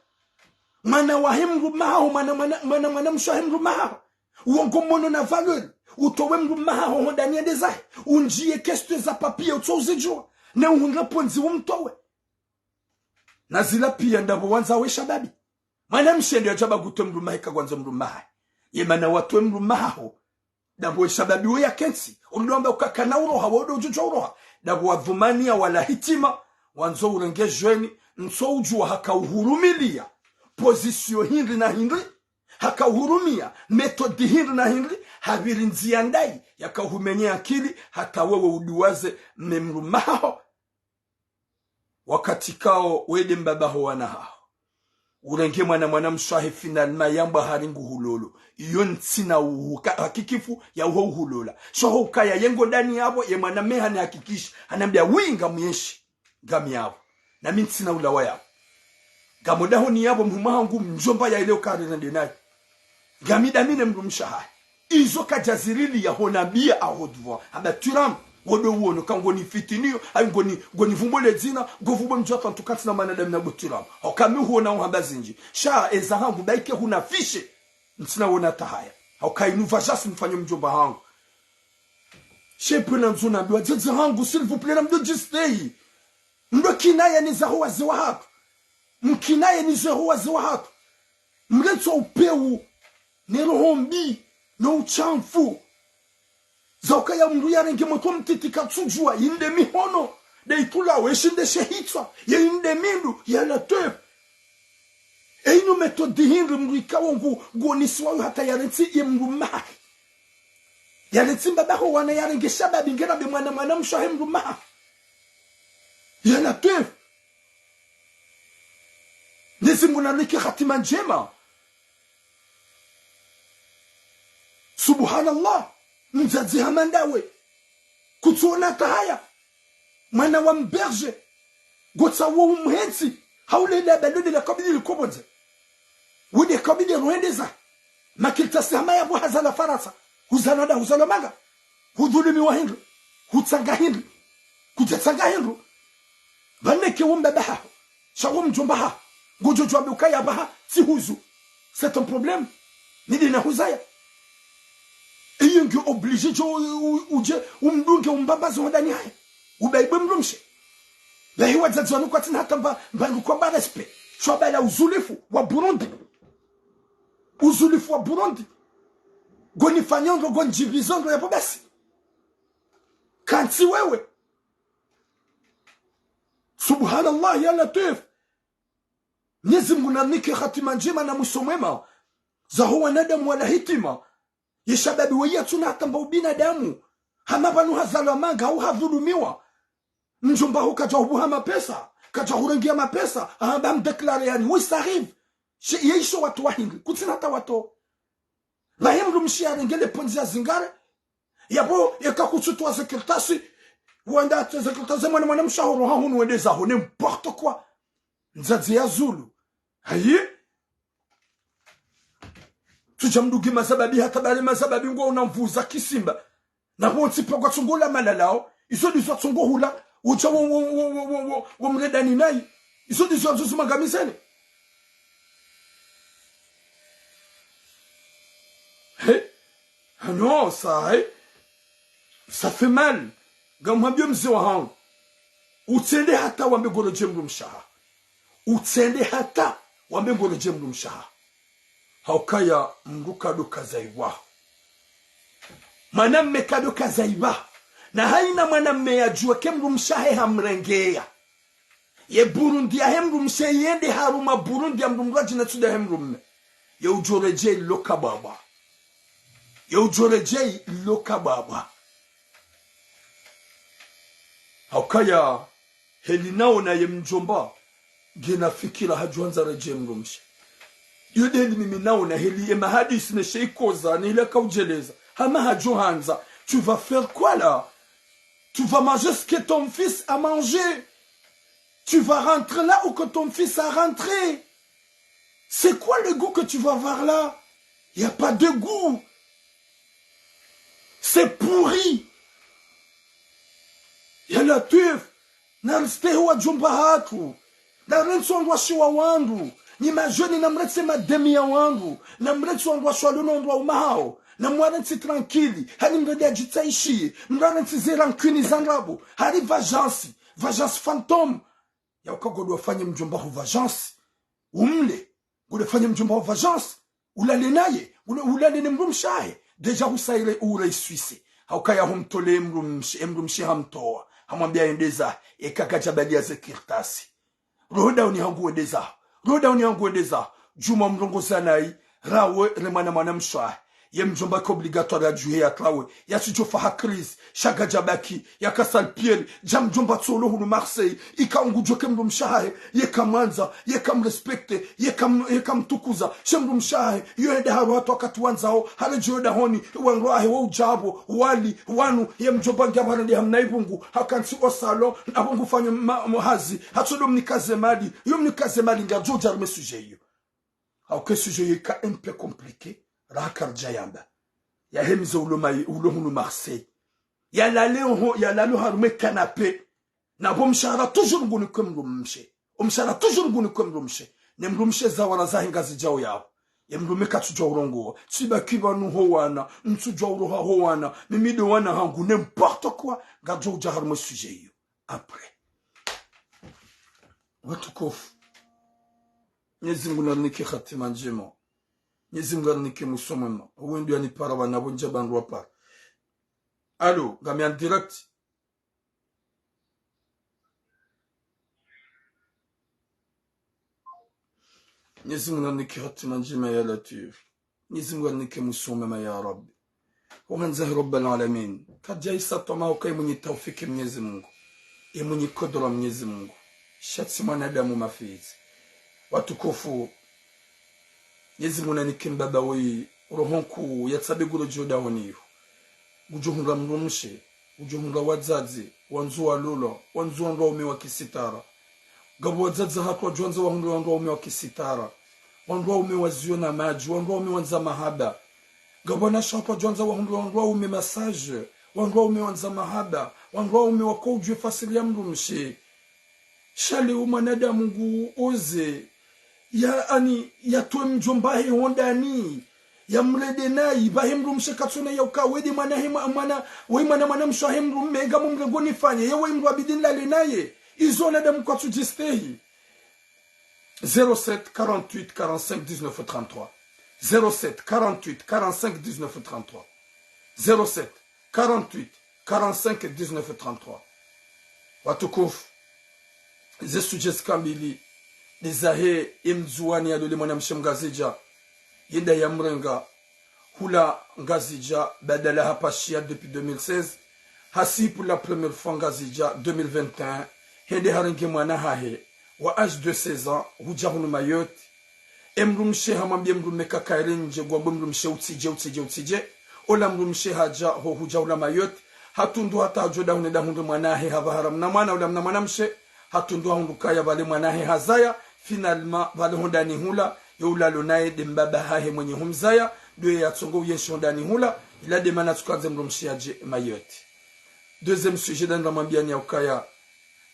Mwana wahe mdrumme haho, mwana, mwana, mwana, mwanamshe wahe mdrumme haho. Uwo ngomono na valeur. Utowe mdrumme haho ho ndani yende zahe. Undjiye kestwe za papier utso uzidjuwa. Ne uhundre pvondze umtowe. Na zila piya ndapvo wandza we shababi. Mwanamshe ndo yadjaba kutowe mdrumme hahe ka kwandza mdrumme hahe. Ye mana watowe mdrumme haho. Ndapvo we shababi we yakentsi. Umdru wamba ukakana uroha, wo ndo udjudjuwa uroha. Ndapvo wadhumani ya wala hitima. Wandzo urenge jweni. Ntso udjuwa haka uhurumiliya. Position hindri na hindri. Haka uhurumia. Méthode hindri na hindri. Hapviri ndziya ndayi. Yaka uhumenye akili. Hata wewe uduwaze mme mdrumme haho. Wakati kao wende mbaba ho wana haho. Urenge mwana mwanamshe wahe finalement yambwa hari nguhulolo. Iyo ntsina uhuka-, hakikifu ya uho uhulola. Sho ho ukaya ye ngo ndani yapvo, ye mwanamme hanihakikisha. Hanambia, wi, ngamyenshi. Ngami yapvo. Na mi ntsina ulawa yapvo. Ngamo dahoni yapvo mhumwa hangu mdjomba ya ile ukari nende nayi. Ngami ndami ne mdrumshe hahe. Izo kadjazirili ya hona biya aho duvwa. Hamba twiramu, wo ndo uono ka ngoni fitiniyo, ayi ngoni, ngoni vumbo le dzina, ngo vumbo mdji wa tsantu kantsina mwanadamu na butwiramu. Hauka mi huona uhamba zindji. Sha eza hangu bayike hunafishe. Ntsina wona tahaya. Hauka inu vajasi mfanyo mdjomba hangu. Shepwe na ndzo nambiwa, wadzadze hangu, s'il vous plaît, na mdo djistei. Mdo kinaya ni zaho waze wahatru. Mkinaye ni zaho waze wahatru. Mrentso upewu, ne roho mbi, no ushamfu. Za ukaya mdru yarenge motro mtiti katsudjuwa, yinde mihono, nde itula we shinde she hitswa, ye yinde mindru, ya Latwif. E inu méthode hindri mdru ikao ngu, ngonisiwa yo hata yarentsi ye mdrumme hahe. Yarentsi mbaba ho wana yarenge shababi ngena be mwana mwanamshe wahe mdrumme hahe. Ya Latwif. Mwenyezi Mungu nanike hatima ndjema. Subhanallah. Mdzadze hama ndawe. Kutsuona tahaya. Mwana wa mberger. Ngotsaho umhentsi. Haulele abalo de la kabili likobonze. Wude kabili ruhendeza. Makartasi hama yapvo hazalwa Farantsa. Huzalwa nda, huzalwa manga. Hudhulumiwa hindru. Hutsanga hindru. Kudjatsanga hindru. Pvaneke wo mbaba haho. Sha wo mdjomba haho. Ngodjo djuwa be ukaya pvaha. Tsihuzu. C'est ton problème. Nidi na huzaya. Iyo nge obligé djo u-, u-, udje umdunge umbambaze ho ndani hahe. Ubaibwe mdrumshe. Bahi wadzadze wanu kwatsina hata mba, mba ngu kwamba respect. Sho wabala uzulifu wa Burundi. Uzulifu wa Burundi. Ngonifanyo ndro, ngonidjibizo ndro yapvo basi. Kantsi wewe. Subhanallah, ya Latwif. Mwenyezi Mungu nanike hatima ndjema na mwiso mwema. Zaho wanadamu wala hitima. Ye shababi we yatsuna hata mba ubinadamu. Hama pvanu hazalwa manga, hau hadhulumiwa. Mdjomba ho kadja hubuha mapesa, kadja hurengia mapesa, ahamba mdéclarer yani, oui, ça arrive. She, ye isho watowa hindri, kutsina hata watowa. Pvahe mdrumshe yarenge le pvondze yazingare, yapvo, yeka kutsutowa ze kartasi, wanda atowe ze kartasi, mwana mwanamshe haho roha hunu wende zaho, n'importe quoi. Mdzadze ya zulu. Hayi? Tsudja mdunge mazababi hata bale mazababi ngo una nvu za kisimba. Na pvontsi pvwa tsongola malalao. Izo ndizo tsongo hula. Udja wo, wo, wo mredani nayi. Izo ndizo zo zimangamizene. He? Ah non, ça, he? Ça fait mal. Ngamhambio mze wahangu. Utsende hata wambe ngolodje mdrumshe haho. Utsende hata wambe ngoredjeyi mdrumshe wahaho. Haukaya mdru kado kazaiwa. Mwanamme kado kazaiwa. Na haina mwanamme yadjuwa ke mdrumshe wahe hamrengeya. Ye burundi yahe mdrumshe yende haruma burundi ya mdru mdru adjina tsuda yahe mdrumme. Ye udjoredjeyi lo kabwabwa. Ye udjoredjeyi lo kabwabwa. Haukaya heli naona ye mdjomba ngena fikira hadjohandza redjeyi mdrumshe. Yo de heli mimi naona heli ye mahadisi ne sheikoza ne heli akaudjeleza. Hama hadjohandza. Tu vas faire quoi là? Tu vas manger ce que ton fils a mangé. Tu vas rentrer là où que ton fils a rentré. C'est quoi le goût que tu vas avoir là? Il n'y a pas de goût. C'est pourri. Ya Latwif, naristehi wadjomba hatru. Narentsi wandru washe wa wandru. Nyi majeni namrentsi mademi ya wandru. Namrentsi wandru washe walio na wandru waume wahawo. Namwarentsi tranquille. Hani mdru yadjitsaishiye. Mdru arentsi ze rancune za ndrabo. Hari vengeance. Vengeance fantôme. Ya uka ngodo fanye mdjomba waho vengeance. Umle. Ngodo fanye mdjomba waho vengeance. Ulale naye. Ule-, ulale ne mdrumshe wahe. Déjà husaire ure iswise. Haukaya humtole mdrumshe, mdrumshe hamtowa. Hamwambia yende zahe. Eka kadjabaliya ze kartasi. Roho dahoni hangu wende zaho. Roho dahoni hangu wende zaho. Djuma mrongoza nayi. Rawe re mwana mwanamshe wahe. Ye mdjomba ka obligatoire yadjuhe yatrawe. Yatsidjofa ha crise. Sha kadjabaki. Yaka sale pied. Dja mdjomba tsolo hunu Marseille. Ika ungudjo ke mdrumshe wahahe. Ye kamwandza. Ye kamrespecte. Ye kam-, ye kamtukuza. She mdrumshe wahahe. Yo yende harwa hata wakati wandzao. Haredjeyi yo dahoni. Wandru wahe wa udjapvo. Wali. Wanu. Ye mdjomba ngiya pvanu nde hamna ibungu. Hakantsi o salon. Apvo ngufanyo ma-, mahazi. Hatsodo mnika ze mali. Yo mnika ze mali ngadjo dja harumwa sujet iyo. Hauka sujet iyo ika un peu compliqué, raha karidja yamba. Yahemize ulo mai-, ulo hunu Marseille. Yalale oho, yalale oharumwa canapé. Na pvo mshahara toujours nguni kwe mdrumshe. O mshahara toujours nguni kwe mdrumshe. Ne mdrumshe zawara zahe ngazidjao yapvo. Ye mdrume katsudjua urongoa. Tsibaki pvanu ho wana. Ntsudjua uroha ho wana. Mimi ndo wana hangu. N'importe quoi. Ngadjo udja harumwa sujet iyo. Après. Watukufu. Mwenyezi Mungu narinike hatima ndjema. Mwenyezi Mungu arinike mwiso mwema. Wendo yanipara wana pvo ndja bandru wapara. Allô, ngami en direct. Mwenyezi Mungu narinike hatima ndjema ya Latwif. Mwenyezi Mungu arinike mwiso mwema ya Rabbi. Uhandza he Rabbal Alamin. Kadja isa twama uka ye mwenye taufiki Mwenyezi Mungu. Ye mwenye kodra Mwenyezi Mungu. Sha tsi mwanadamu mafizi. Watukufu. Mwenyezi Mungu nanike mbaba woyi. Roho nkuu ya tsabe nguro djo dahoni iyo. Ngudjo hundra mdrumshe. Ngudjo hundra wadzadze. Wandzo walolwa. Wandzo wandru waume wa kisitara. Ngapvo wadzadze hatru wadjwandza wahundre wandru waume wa kisitara. Wandru waume waziona madji, wandru waume wandza mahaba. Ngapvo wanashe hatru wadjwandza wahundre wandru waume massage, wandru waume wandza mahaba, wandru waume wako udjuwa fasiri ya mdrumshe. Sha leo mwanadamu ngu oze, ya ani, yatowe mdjomba he hondani, yamrende nayi, pvahe mdrumshe katsona ya uka wende mwana he mwa-, mwana, we mwana mwanamshe wahe mdrume, ngamumrenge nifanye, ye we mdru abidi nilale naye. Izo wanadamu kwatsu djistehi. Zéro sept, quarante-huit, quarante-cinq, dix-neuf, trente-trois. Zéro sept, quarante-huit, quarante-cinq, dix-neuf, trente-trois. Zéro sept, quarante-huit, quarante-cinq, dix-neuf, trente-trois. Watukufu. Ze sujet zika mbili. Nde zahe ye mdzuwani yalole mwanamshe mngazidja. Yenda yamrenga. Hula Ngazidja, badala hapashiya depuis deux mille seize, hasi pour la première fois Ngazidja, deux mille vingt et un, hende harenge mwana hahe, wa âge de seize ans, hudja hunu Mayotte. E mdrumshe hamwambiye mdrume kakaye ndje, ngwambo mdrumshe utsidje, utsidje, utsidje. Ola mdrumshe hadja, ho hudja hula Mayotte, hatundu hata hadjo dahoni dahundre mwana hahe, hapvaha ra mna mwana, ola mna mwanamshe, hatundu hahundru kaya pvale mwana hahe hazaya, finalement, pvale hondani hula, yo ulalo naye nde mbaba hahe mwenye humzaya, ndo ye yatsongo uyenshi hondani hula, ila nde mana tsukandze mdrumshe yadje Mayotte. Deuxième sujet, nda ndramwambiyani ya ukaya,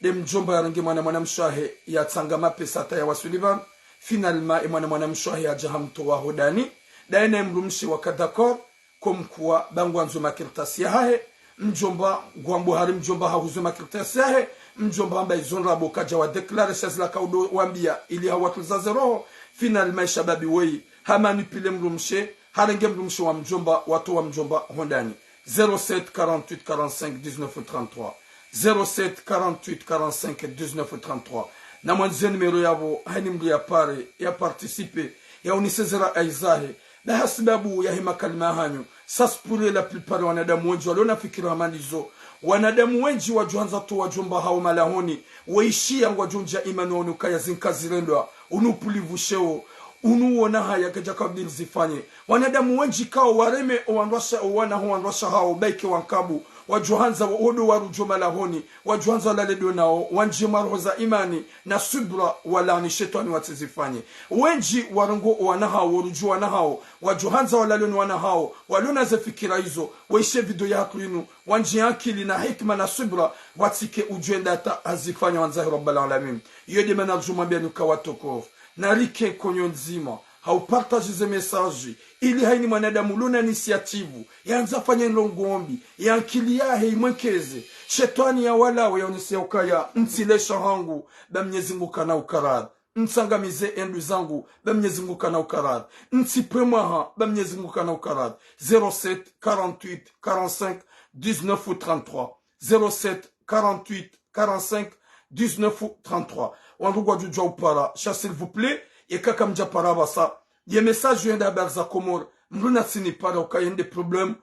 nde mdjomba yarenge mwana mwanamshe wahe, yatsanga mapesa hata yawaswili pvanu, finalement, e mwana mwanamshe wahe yadja hamtowa hondani, ndaye naye mdrumshe waka d'accord, comme quoi, ba ngwandzo makartasi yahahe, Mdjomba ngwambo hari mdjomba hahuzu makaratasi yahe, mdjomba hamba izo ndrabo kadja wa déclarer, sha zila kaudo wambia ili hawatuliza ze roho. Finalement shababi woyi ha manipuler mdrumshe, harenge mdrumshe wa mdjomba, watowa mdjomba hondani. Zéro sept quarante-huit quarante-cinq dix-neuf trente-trois. Zéro sept quarante-huit quarante-cinq dix-neuf trente-trois. Na mwandzize numéro yapvo, hayina mdru ya pare, ya participer, ya unise ze rai zahe. Ba hasibabu yahe makalima hanyu, ça se pourrait la plupart wanadamu wendji waliona fikira hama ndizo. Wanadamu wendji wadjohandza watowe wadjomba hawo malahoni, weishiya ngwadjo ndja imani waone ukaya zinka zirendwa, unu upulivu sheo, unu wona haya kadja kabili zifanye. Wanadamu wendji kao wareme owandrwasha, owana ho wandrwasha hawo, baike wankabu, wadjohandza wa-, wodo warudjo malahoni, wadjohandza walale do nawo, wandje mwa roho za imani, na subra, walaani shetwani watsizifanye. Wendji warongo owana hawo, rudjo wana hawo, wadjohandza walale no wana hawo, walona ze fikira izo, weishe video yahatru inu, wandje ankili na hikma na subra, watsike udjwenda hata hazifanya wandzahi Rabbal Alamin. Iyo de mana rudjo mwambia nuka watukufu. Narike konyo ndzima, hau partager ze message, ili hayina mwanadamu lona initiative, yandza fanye ndrongo mbi, ye ankili yahe imwekeze, shetwani yawalawe yaonese ukaya, ntsi lesha hangu, ba Mnyezi Mungu kana ukaradhi. Ntsangamize endru zangu, ba Mnyezi Mungu kana ukaradhi. Ntsipve mwaha, ba Mnyezi Mungu kana ukaradhi. Zéro sept quarante-huit quarante-cinq dix-neuf trente-trois. Zéro sept quarante-huit quarante-cinq dix-neuf trente-trois. Wandru ngwadjudjuwa upara, sha s'il vous plaît, yeka kamdja para pvasa, ye message yenda Habari za Komori, mdru natsinipara ukaya nde problème,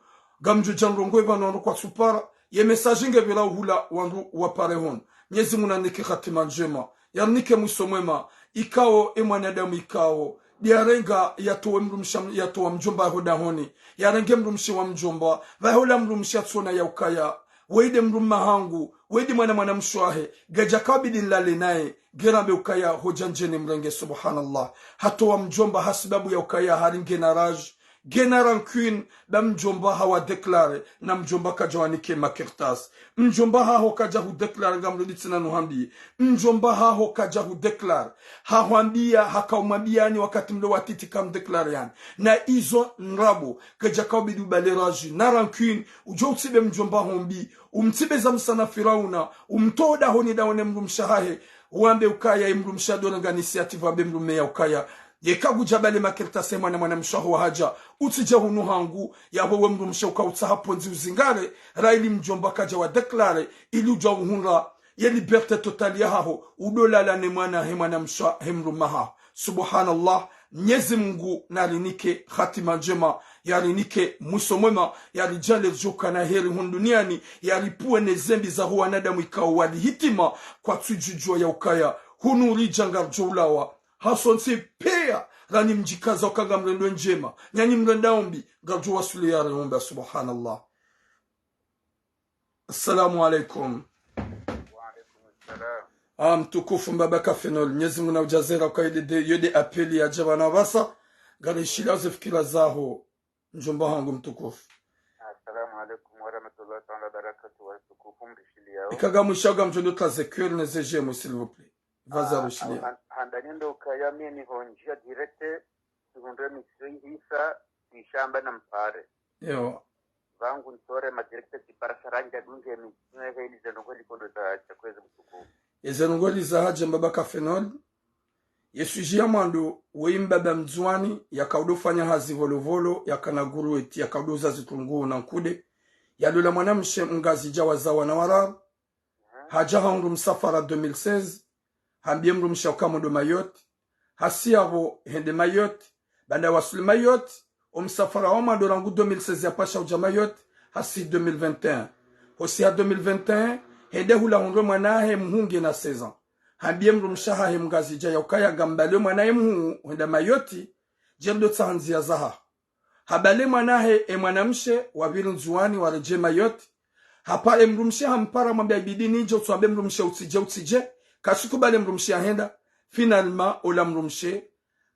ngamdjudja ndrongo ipvanu wandru kwatsupara, ye message ngepvira uhula wandru wapare hunu. Mnyezi Mungu nanike hatima ndjema, yarinike mwiso mwema, ikao e mwanadamu ikao, diarenga yatowe mdrumshe, yatowa mdjomba ho dahoni, yarenge mdrumshe wa mdjomba, pvahola mdrumshe atsona ya ukaya, weyi de mdrume hangu, weyi de mwana mwanamshe wahe, ngadja kabidi nilale naye, ngerambe ukaya hodja ndjeni mrenge, subhanallah. Hatowa mdjomba hasibabu ya ukaya hari ngena rage, ngena rancune, ba mdjomba hawa déclarer, na mdjomba kadja wanike makaratasi. Mdjomba haho kadja hu déclarer ngamrudi tsena nuhambiye. Mdjomba haho kadja hu déclarer. Hahwambia, hakaumwambiani wakati mlo watiti kam déclarer yani. Na izo ndrabo, kadja kaubidi ubale rage, na rancune, udjo utsibe mdjomba ho mbi, umtsibe za msana Firauna, umtowe dahoni dahoni mdrumshe hahe, wambe ukaya ye mdrumshe adoranga initiative wambe mdrume ya ukaya, yeka kudja bale makaratasi mwana mwanamshe waho wahadja, utsidje hunu hangu, yapvo we mdrumshe uka utsaha pvondzi uzingare, ra ili mdjomba kadja wa déclarer, ili udja uhundra, ye liberté totale yahaho, udolala ne mwana he mwanamshe he mdrume haho. Subhanallah, Mnyezi Mungu narinike hatima ndjema, yarinike mwiso mwema, yaridjaanlie ridjo ukana heri hunu duniani, yaripvuwe ne zembi zaho wanadamu ikao wali hitima, kwatsudjudjuwa ya ukaya, hunu ridja ngaridjo ulawa, hasontsi piya, rani mdjikaza uka ngamrendo ndjema, nyanyi mrenda ombi, ngaridjo wasuli ya riomba, subhanallah. Assalamu alaikum. Wa alaikum salam. Ah, mtukufu mbaba Kafenol, Mnyezi Mungu naudjaze heri ukaya de, yo de appel yadja pvanu pvasa, ngarishiliya ze fikira zaho, mdjomba hangu mtukufu. Assalamu alaikum wa rahmatullahi ta'ala wa barakatuh, wa tukufu mrishiliyao. Ika ngamwisha ngamdjo ndo tula ze cœur ne ze j'aime, s'il vous plaît. Pvaza rishiliya. Ah, han-, handani ndo ukaya mi niho ndzia direct, sihundre émission ihisa, sishamba na mpare. Ewa. Pvangu ntore ma directeur tsipara sha randzi adunge émission ehe ili ze ndrongo likondo za chakweze mtukufu. Eze ndrongo liza hadja mbaba Kafenol. Ye sujet ya mwando, weyi mbaba mdzuwani, yakaudo fanya hazi Volovolo, yakana grouette, yakaudo uza zitrungu na nkude. Yalola mwanamshe mngazidja wazaa wana wararu. Hadja hahundru msafara deux mille seize, hambiye mdrumshe uka mwendo Mayotte, hasi yapvo hende Mayotte, baanda wasuli Mayotte, o msafara wa mwando rangu deux mille seize yapvasha udja Mayotte, hasi deux mille vingt et un. Hosi ha deux mille vingt et un, hende hula hundre mwana hahe mhuu ngena seize ans. Hambiye mdrumshe hahe mngazidja ya ukaya ngambale mwana hahe mhuu, hwenda Mayotte, djeli do tsaha ndziya zahaho. Habale mwana hahe e mwanamshe, wapviri Ndzuwani, waredjei Mayotte. Hapare mdrumshe hampara hamwambia ibidi nidje, utsuambe mdrumshe utsidje, utsidje. Kasikubali mdrumshe ahenda. Finalement, ola mdrumshe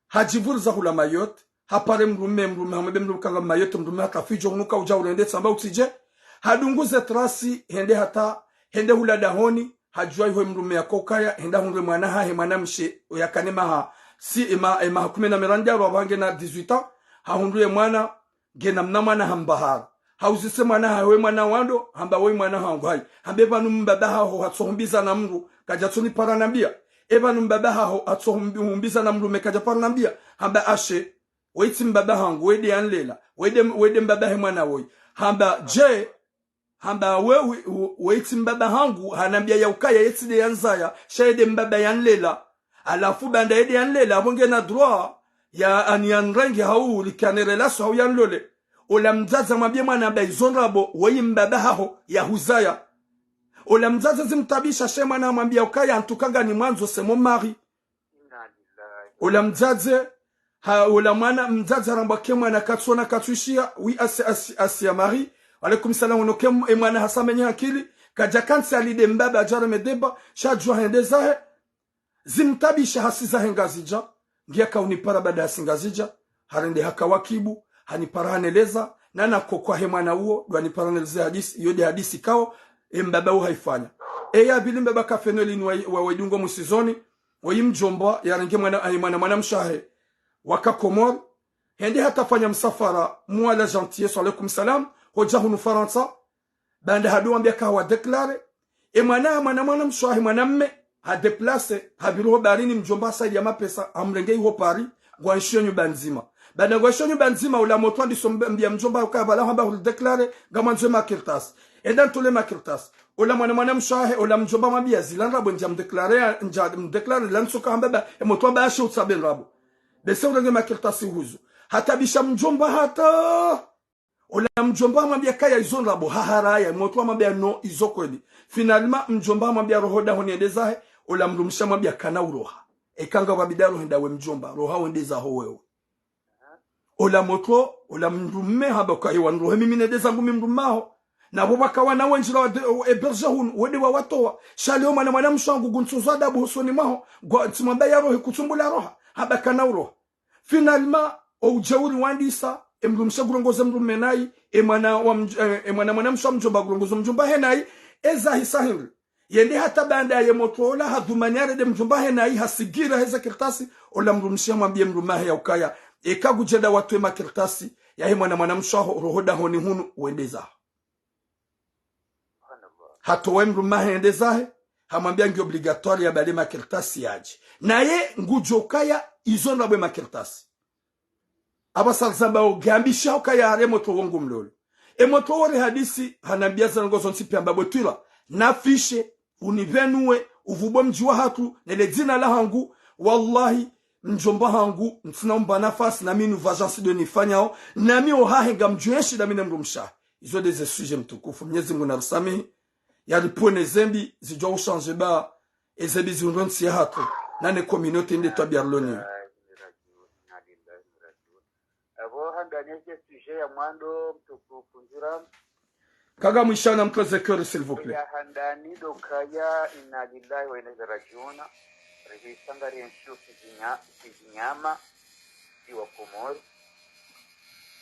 hadjipvuriza hula Mayotte. Hapare mdrume, mdrume hamwambia mdrume uka ngami Mayotte, mdrume hata fidjo hunu ka udja urende tsamba utsidje. Hadunguze trasi, hende hata, hende hula dahoni, hadjuwa iho mdrume yako ukaya, hende ahundre mwana hahe mwanamshe, yakana maha, si, ema, emaha kume na miraru, apvo ngena dix-huit ans, hahundru ye mwana, ngena mna mwana hamba haru. Hauzise mwana hahe, we mwana wandru, hamba woyi mwana hangu, hayi. Hamba epvanu mbaba haho hatsohumbiza na mndru, kadjatsonipara nambia. Epvanu mbaba haho hatsohumbi-, humbiza na mndru, me kadjapara nambia. Hamba ashe, woyi tsi mbaba hangu, woyi nde yanilela, woyi nde, woyi nde mbaba he mwana woyi. Hamba dje, hamba we, we, woyi tsi mbaba hangu, hanambia ya ukaya ye tsi nde yanizaya, sha ye nde mbaba yanilela. Halafu baanda ye nde yanilela, apvo ngena droit ya, ani yanirenge hau, likane relation hau yanilole. Ola mdzadze hamwambie mwana hamba izo ndrabo, woyi mbaba haho yahuzaya. Ola mdzadze zimtabisha, sha ye mwana hamwambia ukaya en tout cas ngamwandzo, c'est mon mari. Ola mdzadze, ha, ola mwana, mdzadze harambwa ke mwana katsona katsuishia, oui, asi, asi, asi ya mari. Wa alaykum salam, ono ke m-, e mwana hasa mwenye akili, kadjakantsi ali nde mbaba hadjara medeba, sha djua hende zahe. Zimtabisha hasi zahe Ngazidja, ngiya kaunipara baanda hasi Ngazidja, harende haka wakibu, hanipara haneleza, nana kokwa he mwana uwo, ndo hanipara haneleze hadisi, iyo nde hadisi kao, e mbaba uwo haifanya. E ya pvili mbaba kafeno lini wa, wa, wa idungo musizoni, woyi mdjomba, yarenge mwana, ayi mwana, mwana mshahe, waka Komori, hende hata fanya msafara, Mwala Gentillesse, wa alaykum salam, hodja hunu Farantsa, baanda hado wambia ka hawa déclaré. E mwana, mwana, mwana mshahe, mwana mme, ha déplacé, hapviri ho baharini, mdjomba hasaidia mapesa, hamrenge iho Paris, ngwaenshio nyumba ndzima. Baanda ngwaenshio nyumba ndzima, ola motro handiso mb-, mbia mdjomba ukaya pvala hamba huli déclaré, ngamwandzo e makartasi. Enda ntole makartasi. Ola mwana, mwana mshahe, ola mdjomba hamwambia zila ndrabo ndja mdéclaré, ndja mdéclaré, la ntsoka hamba ba, e motro hamba ashe utsabe ndrabo. Bese urenge makartasi uhuzu. Hatabisha mdjomba hata. Ola mdjomba hamwambia kaya izo ndrabo, haharaya, motro hamwambia no, izo kweli. Finalement, mdjomba hamwambia roho dahoni yende zahe, ola mdrumshe hamwambia kana uroha. Eka ngapvo bidaro henda we mdjomba, roha wende zaho wewe. Ola motro, ola mdrumme hamba kayi wanirohe mimi nende zangu mi mdrumme haho. Na pvo pvaka wana wendji la wa de-, wa héberger hunu, wende wawatowa. Sha leo mwana, mwana mshe wangu nguntsuzwa adabu hosoni mwaho, ngwa, ntsimwamba yarohe kutsumbula roha, hamba kana uroha. Finalement, o ujeuri wandisa, e mdrumshe ngurongoze mdrumme nayi, e mwana wa mdj-, e, e mwana, mwana mshe wa mdjomba ngurongoze mdjomba he nayi, eza hisa hindri. Yende hata baanda ye motro ola hadhumani yarende mdjomba he nayi, hasigira heze kartasi, ola mdrumshe hamwambie mdrumme hahe ya ukaya, eka ngudjenda watowe makartasi, yahe mwana, mwana mshe waho, roho dahoni hunu, wende zaho. Hatowa e mdrumme hahe hende zahe, hamwambia ngi obligatoire yabale makartasi yadje. Naye ngudjo kaya izo ndrabo e makartasi. Apvasa rizamba o gambisha ukaya hare motro wo ngumlolo. E motro wo rihadisi, hanambia zango zontsi pia hamba bwetwila, nafishe, unipvenuwe, uvumbwe mdji wahatru, nele dzina lahangu, wallahi, mdjomba hangu, ntsina umba nafasi, nami nu vengeance ndo nifanyao, nami ohahe ngamdjuenshi, nami ne mdrumshe wahe. Izo nde ze sujet mtukufu, Mnyezi Mungu narisamihi, yaripvwene zembi, zidjua ushanje ba, ezembi zihundro ntsi yahatru, nane communauté nde twabia rilo nayo. Apvo handani ye sujet ya mwando mtukufu ndjira. Kaga mwishana mtoze cœur, s'il vous plaît. Ya handani ndo kaya inna lillahi wa inna ilaihi rajiuna. Rihisa ngarienshio kizinya-, kizinyama, si wa Komori.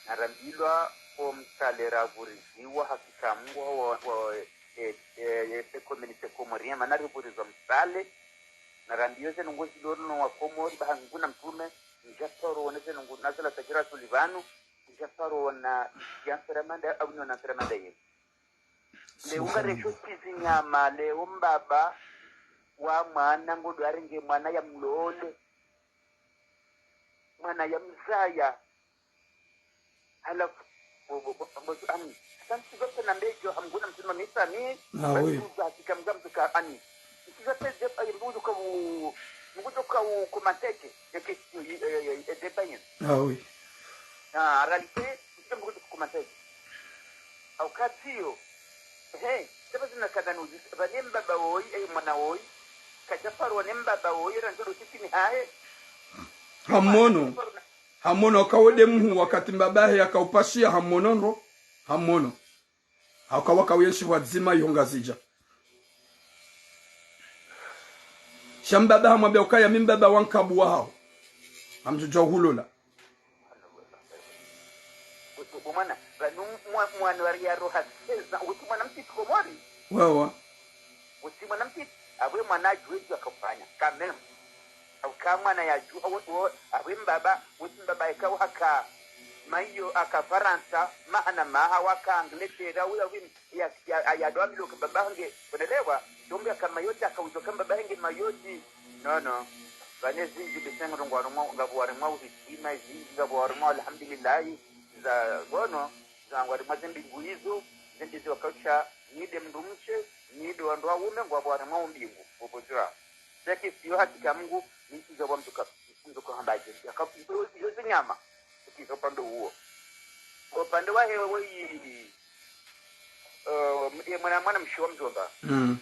Narambilwa ko msale ravuriziwa hakika Mungu wa, wa, e, e, e, se communauté comorienne, mana rivurizwa msale. Narambiwa ze nungo zilolo no wa Komori, baha nguna mtrume, ndjaparo wone ze nungo, nazala tajira tulivanu, ndjaparo wona ya mfera manda, au nyona mfera manda yenu. Leo ngaresho kizinyama, leo mbaba wa mwana ngodo arenge mwana yamlole. Mwana yamzaya. Halafu, bo, bo, bo, bo, ani. Sasa mtu zote na mbejo, hamguna mtu mami sami. Ah, oui. Basi hakika mtu ka, ani. Mtu zote je, ayi, mtu ka u, mtu ka u commenter, ya question, e, e, e, e, débat yin. Ah, oui. Ah, en réalité, mtu mtu ka commenter. Au katiyo. He, sasa zina kadha nuzi, vane mbaba woyi, e, mwana woyi. Kadjaparo ne mbaba woyi, ranzo do sitini hahe. Hamono. Hamono, kawo nde muhu wakati mbabahe yakaupashia, hamono ndo, hamono. Haka wakawenshi pvwadzima iho Ngazidja. Sha mbaba hamwambia ukaya mi mbaba wa nkabu wahaho. Hamdjudja uhulola. Bo, bo, bo mwana, pvanu mwa-, mwana wari ya roha seize ans, uti mwana mtiti Komori. Wawa. Uti mwana mtiti, apvo mwana ajue djo akafanya, quand même. Au ka mwana yajua, apvo, apvo, apvo mbaba, uti mbaba eka uhaka. Mayo aka Farantsa, maha na maha, waka Angleterre, au ya win, ya, ya, ya, ya doa milo ke baba hange, unelewa? Donge aka Mayotte, aka uzo ka baba hange Mayotte. No, no. Vane zinji bisengo ngwa rumwa, ngapvo wa rumwa uhishima, zinji ngapvo wa rumwa, alhamdulillahi, za, ngono, za ngwa rumwa zembi nguizo, zembi zi wakausha, nide mdrumshe, nide wandru waume, ngwapvo wa rumwa umbingu, upozira. Seki siyo hakika Mungu, ni izo wa mtuka, mtuka hambaje. Yaka, izo, izo zinyama. Ukiza upande uwo. Upande wa hewe weyi, eh, ye mwana, mwana mshe wa mdjomba. Mm.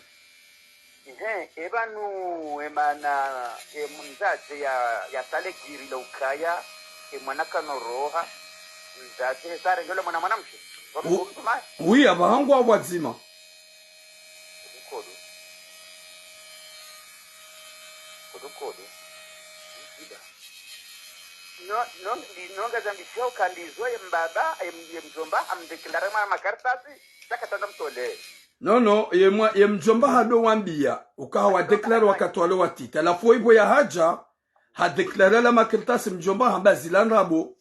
Ehe, epvanu, emana, emdzadze ya, ya sale kiri la ukaya, emwana kanoroha, mdzadze, esare ngelo mwana, mwana mshe. Wa U-, mdjomba. Oui, apvaha ngwao wadzima. Kodo kodo. Kodo kodo. Ida. No, no, no, ngazambisha uka ndizo ye mbaba, ye m-, ye mdjomba, amdéclaré mwa makartasi, sha katsandza mtole. No, no, ye mwa-, ye mdjomba hado wambiya, uka hawa déclaré wakati walo watiti. Halafu wo ipvo ya hadja, ha déclaré la makartasi mdjomba hamba zila ndrabo.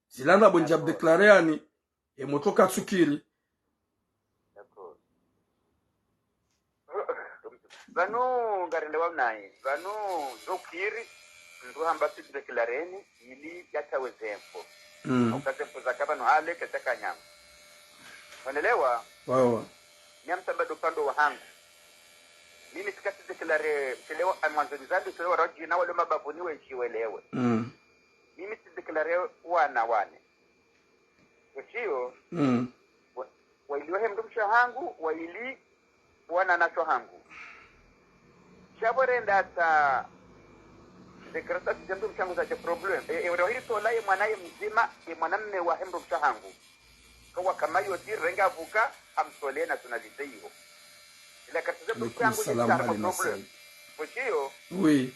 Zila ndrabo ndja déclaré yani, ye motro katsukiri. D'accord. Pvanu ngarende wa unayi, pvanu zo kiri, mndru hamba tsi déclaré ni, ili yatsawe zemfo. Mm. Uka zemfo zaka pvanu hale, ketsaka nyama. Wanelewa? Wawa. Ni amsamba do pando wa hangu. Mimi tsikatsi déclaré, tsilewa, amwandzo nizambi, tsilewa radjina, wale mabavuni we shiwelewe. Mm. Mimi tsi déclaré wana wane. Weshiyo, Mm. wa-, waili wahe mdrumshe hangu, waili wananasho hangu. Sha pvo renda hata ze kartasi za mdrumshe hangu zaja problème. E, e, wahiri tola ye mwana ye mdzima, ye mwana mme wahe mdrumshe hangu. Kawa kama yo ti renga vuka, amtole nationalité iho. Ila kartasi za mdrumshe hangu zitara problème. Weshiyo, Oui.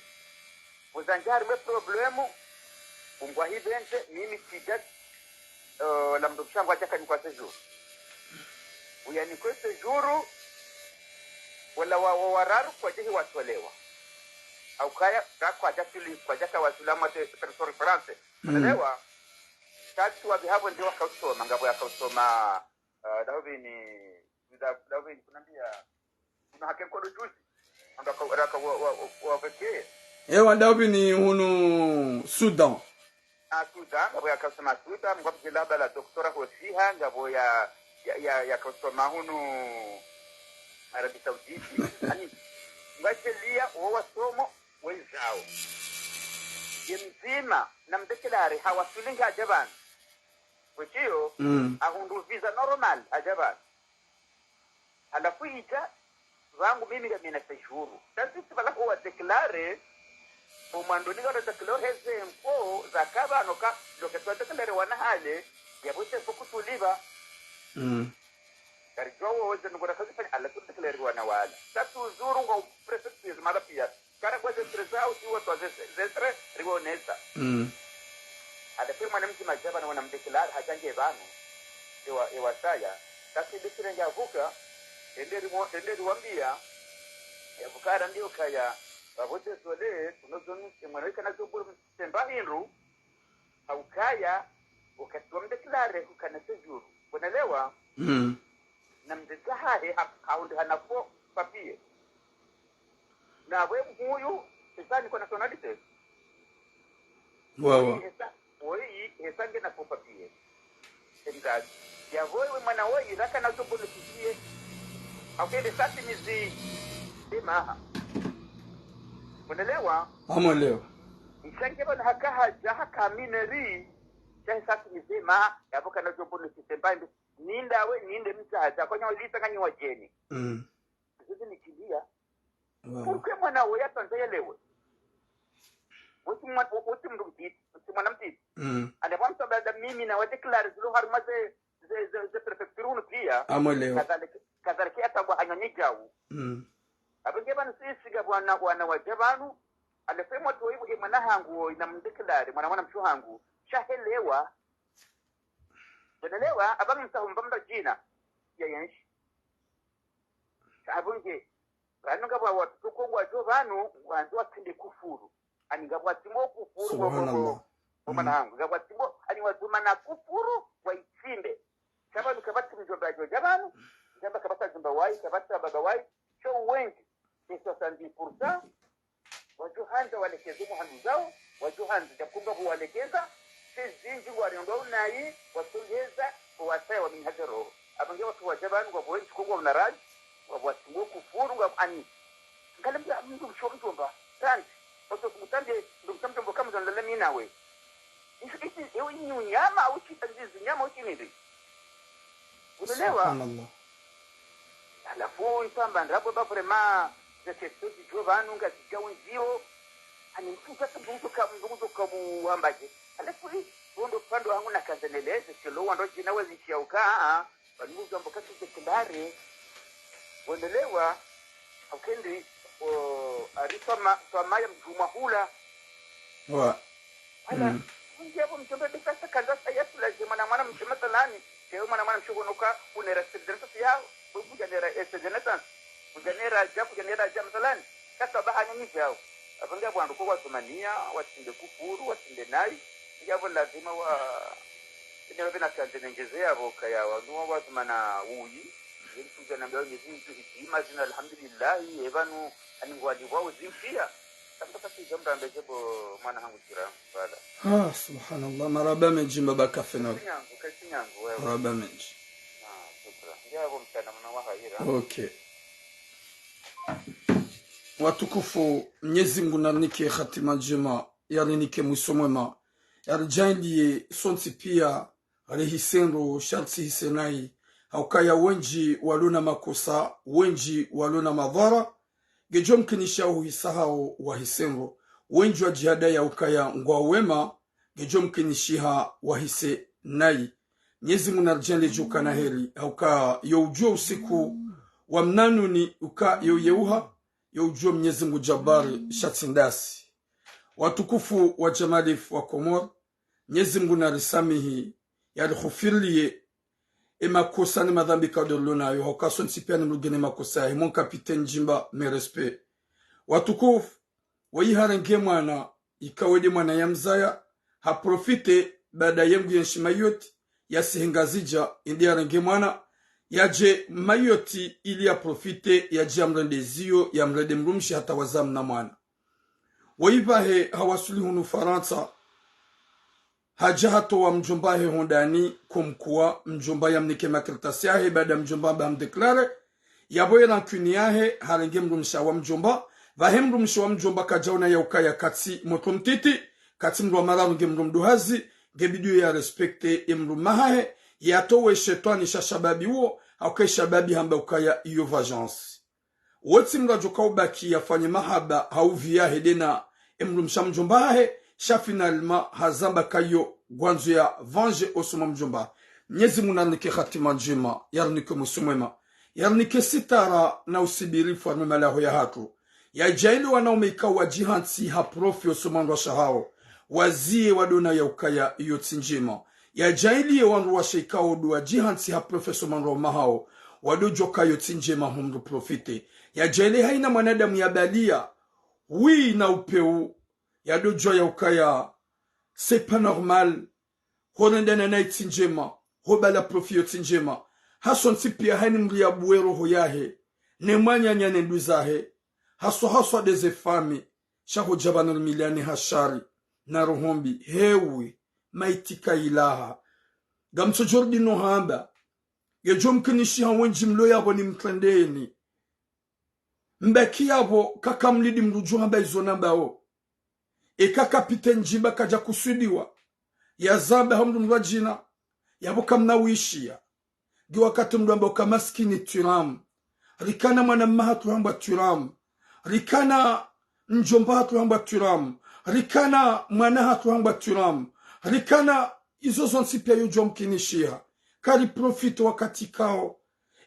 Uzanjari we problème, ungwa hivende, mimi tsidja, eh, la mdrumshe hangu adja kanikwa séjour. Uyanikwe séjour, wala wa, wa, wararu kwadja hi watolewa. Au kaya, ka kwadja tuli, kwadja ka wasula mwa te, territoire français. Mm. Watolewa, tatu wa bihavo ndio wakausoma, ngapvo yakausoma, eh, Darwin, Nda-, Darwin, kunambiya, kuna hake nkodo juzi. Anda ka, raka wa, wa, wa, wa veke. Ewa, Darwin hunu Sudan. Ah, Sudan, ngapvo yakasoma Sudan, ngapvo jela bala doctorat hosiha, ngapvo ya, ya, ya, yakasoma hunu Arabie Saoudite. Ani, ngwajeliya, wo wasomo, wezao. Ye mdzima, namdéclaré, hawasuli nge adja pvanu. Weshiyo, Mm. ahundru visa normal, adja pvanu. Halafu idja, pvangu mimi ngamina séjour. Tanti tsi pvala ho wa déclaré, omwando ni ngalo déclaré heze nko, zaka pvanu ka, loke twa déclaré wana hale, yapvo tse fo kutuliva. Mm. Karidjuwa wo ze nungo rakazifanya, ala tu déclaré wana wala. Sa toujours ngo préfet mala piya. Kara kwa ze stress au si watu wa ze, ze stress, riwonesa. Mm. Ada pe mwana mdzima adja pvanu wana mdéclaré, hadja nge pvanu. Ewa, ewa saya. Kasi ndisire nge avuka, ende riwo-, ende riwambiya, yavuka arambiya ukaya, pvapvo désolé, kuno zonu, emwana wika na zoburu, tsemba hindru, ha ukaya, wakati wamdéclaré, hukana séjour. Wonelewa? Mm. Na mdzadze hahe ha-, haundri hana faux papier. Na we mhuyu, hesa niko nationalité. Wawa. Woyi hesa, woyi hesa ngena faux papier. Emdzadze. Ya woyi we mwana woyi, raka na uto bénéficier. Akele sasi mizi. Emaha. Wonelewa? Amwelewa. Nsange pvanu haka hadja, haka mineur. Sha hesa simizi emaha, yapvo kana uto bénéficier mba ende. Ninda we, ninde mdzadze, kwanya walisa nganyi wadjeni. Mm. Zizi nijiliya. Wawa. Pourquoi mwana woyi yatsandza yelewe? Wotsi mwa-, wo-, wotsi mndru mtiti, wotsi mwana mtiti. Mm. Ande pvamsamba da mimi na wadéclaré zilo harumwa ze, ze, ze, ze préfecture hunu piya. Amwelewa. Kadhalika, kadhalika yatsambwa hanyoni djau. Mm. Apvo nge pvanu sisi ngapvo wana, wana wadja pvanu, ande fe mwatu woyi, ye mwana hangu woyi namdéclaré, mwana, mwana mshe hangu, sha helewa. Wonelewa, apvanu mtsaho mba mba djina. Ya yenshi. Apvo nge, pvanu ngapvo watukufu ngwadjo pvanu, ngwandzo watsinde kufuru. Ani ngapvo watsimbo kufuru, wo, wo, wo, Subhanallah. wo mwana hangu. Ngapvo watsimbo, Ni wadzima na kufuru, waitsimbe. Sha pvanu kapvatsi mdjomba yadjo dja pvanu, mdjomba kapvatsi mdjomba wayi, kapvatsi baba wayi, sho wendji, ni soixante-dix pour cent, wadjo handza walekeze muhandu zawo, wadjo handza dja kunga pvo walekeza, sha zindji ngwarendao unayi, watsongeza, wasaya wamini hadja roho. Apvo nge watru wadja pvanu, ngapvo wendji ko ngwa unaraji, ngapvo watsimbo kufuru, ngapvo ani. Ngale mdru, mdrumshe wa mdjomba, tandi, watso kumtambie, mdrumshe wa mdjomba kamdjo nilale mi nawe. Ishi, ishi, ewe inyi unyama, au ishi, izi nyama, au ishi nini? Unaelewa? Subhanallah. Halafu, itsamba ndrabo ba vraiment, ze questions zidjo pvanu ngazidja undziro. Ani mdru udja tu mdru udjo ka, mdru udjo ka bu wambaje. Halafu, i, wondo pvandru hangu na kanzeneleze, shelo wandru djina wezi shiya uka, a, a. Pvanu udjo amba ka tu déclaré. Unaelewa? Ukendi, o, ari twama, twama ya mdjuma hula. Wa. Hala, mm. Nge apvo mdjomba de sasa kandza sa ya tula je mwana mwana mdjomba salani. Ke mwana mwana mdjomba noka unera sirdensa siya. Kuja nera sirdensa. Kuja nera ja, kuja nera ja msalani. Kasa bahanya ni jao. Apvo nge apvo wandru ko wazumaniya, watsinde kufuru, watsinde nayi. Nge apvo lazima wa, nge apvo na kandze nengeze apvo kaya wandru wa wazumana uyi. Nge mdru udja nambia Mwenyezi Mungu hikima zina alhamdulillahi, e pvanu, ani ngwali wao zimshiya. Samba kasi djambo rambe djebo mwana hangu tira, pvala. Ah, subhanallah, marahaba mendji mbaba Kafenol. Kasi nyangu, kasi nyangu, wewe. Marahaba mendji. Ah, shukran. Nge apvo mtsana mna wa hayira. Okay. Watukufu, Mwenyezi Mungu narinike hatima ndjema, yarinike mwiso mwema, yaridjaanliye sontsi piya, rihise ndro, sha ritsihise nayi, ha ukaya wendji walo na makosa, wendji walo na madhara, ngedjo mkinishiha uhisa hawo wahise ndro, wendji wadjihadaya ukaya ngwa wema, ngedjo mkinishiha wahise nayi. Mwenyezi Mungu naridjaanliye djo kana heri, ha uka yo udjuwa usiku wa mnanuni uka yo yeuha, yo udjuwa Mwenyezi Mungu Jabari sha tsi ndasi. Watukufu wa Jamalifu wa Komori, Mwenyezi Mungu narisamihi, yarihufiriliye, e makosa ne madhambi kadoro nayo, ha uka sontsi piya ni mdru ngena makosa yahe, mon capitaine Djimba, mes respects. Watukufu, wayi harenge mwana, ikawo de mwana ya mzaya, ha profité, baada ye ngu yenshi Mayotte, yasihe Ngazidja, inde yarenge mwana, yadje Mayotte ili ya profité, yadje yamrende ziyo, yamrende mdrumshe hata wazaa mna mwana. Wayi pvahe hawaswili hunu Farantsa, hadja hatowa mdjomba hahe hondani, comme quoi mdjomba yamnike makaratasi yahe, baada mdjomba amba hamdéclaré, yapvo ye rancune yahe, harenge mdrumshe wa mdjomba, pvahe mdrumshe wa mdjomba kadjaona ya ukaya katsi motro mtiti, katsi mdru wa mararu nge mdru mduhazi, nge bidi ya respecté ye mdrume hahe, yatowe shetwani sha shababi uwo, ha uka ye shababi hamba ukaya iyo vengeance. Wotsi mdru adjo ka ubaki yafanye mahaba ha uvi yahe de na emdrumshe wa mdjomba hahe, sha finalement hazamba kayo ngwandzo ya venger osoni mwa mdjomba. Mwenyezi Mungu narinike hatima ndjema, yarinike mwiso mwema, yarinike sitara na usibirifu harimwa malaho yahatru. Yadjaanliye wanaume ikao wadjihantsi ha profit osoni mwa wandru washe hawo, waziye wadona ya ukaya iyo tsi ndjema. Yadjaanliye wandru washe ikao ndo wadjihantsi ha profit osoni mwa wandru waume hawo, wadodjuwa kayo tsi ndjema ho mdru profité. Yadjaanliye haina mwanadamu ya baliya, wi na upeu, yadodjuwa ya ukaya, c'est pas normal. Ho rendana nayi tsi ndjema, ho bala profit yo tsi ndjema. Hasontsi piya haina mdru ya buwe roho yahe, ne mwananya ne nduzahe, haswa haswa de ze famille, sha ho djapvanu rimiliane ha shari, na roho mbi, hewi, maiti kayilaha. Ngamtsodjo rudi no hamba, ngedjo mkinishiha wendji mlo yapvo ni mtrendeni. Mbaki yapvo kaka mlidi mdru djo hamba izo nambao. Eka capitaine Djimba kadja kusudiwa, yazamba ha mdru mdru wa djina, yapvo kamna wishiya. Ngi wakati mdru amba uka maskini Thuram. Rikana mwana mma hatru hambwa Thuram. Rikana mdjomba hatru hambwa Thuram. Rikana mwana hatru hambwa Thuram. Rikana izo zontsi piya yo djo mkinishiha. Kari profit wakati kao.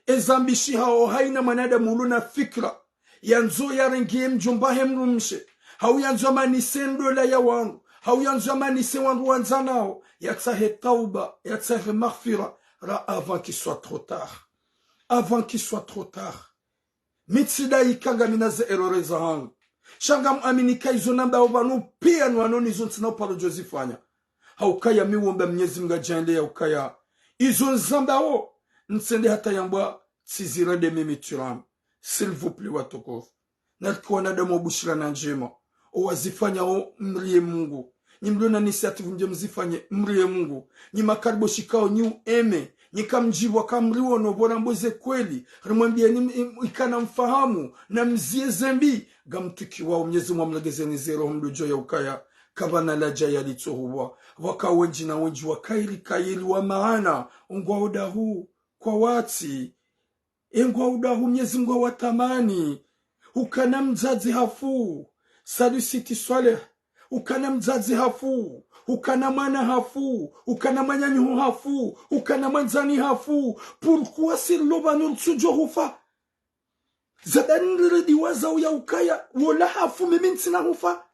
Eza mbishihao haina mwanadamu ulo na fikira. Yandzo yarenge mdjomba he mdrumshe. Hau yandzo yamanise ndola ya wandru. Hau yandzo yamanise wandru wandzanao. Yatsahe tauba, yatsahe maghfira. Ra avant qu'il soit trop tard. Avant qu'il soit trop tard. Mi tsidai ka ngamina ze erreur zahangu. Sha ngamwamini ka izo nambao pvanu piya nwanoni izo ntsina uparo djo zifanya. Haukaya mi womba Mnyezi Mngu adjaanlie yaukaya izo nizambao, ntsende hata yambwa tsizirende mimi tiramu. S'il vous plaît, watukufu. Narike wanadamu wa bushira na ndjema. Owazifanyao mrie Mungu. Nyi mlio na initiative ndje mzifanye, mrie Mungu. Nyi makaribo shikao nyi ueme. Nyi kamdjibwa kamriono bora mboze kweli. Rimwambieni m-, im-, ikana mfahamu. Na mzie zembi. Ngamtukiwao Mnyezi Mngu amlegezeni zeroho mdodjo yaukaya kapvana ladja yalitsohuwa. Pvwaka wendji na wendji wa kheri kheri wa maana. Ongwao dahu. Kwa wati. Engwao dahu Mnyezi Mngu awatamani. Ukana mdzadze hafu. Salut Siti Swaleh. Ukana mdzadze hafu. Ukana mwana hafu. Ukana mwananyaho hafu. Ukana mwandzani hafu. Pourquoi si rilo pvanu ritsudjo hufa? Zabani niridi waza uyaukaya wola hafu mimi ntsina hufa.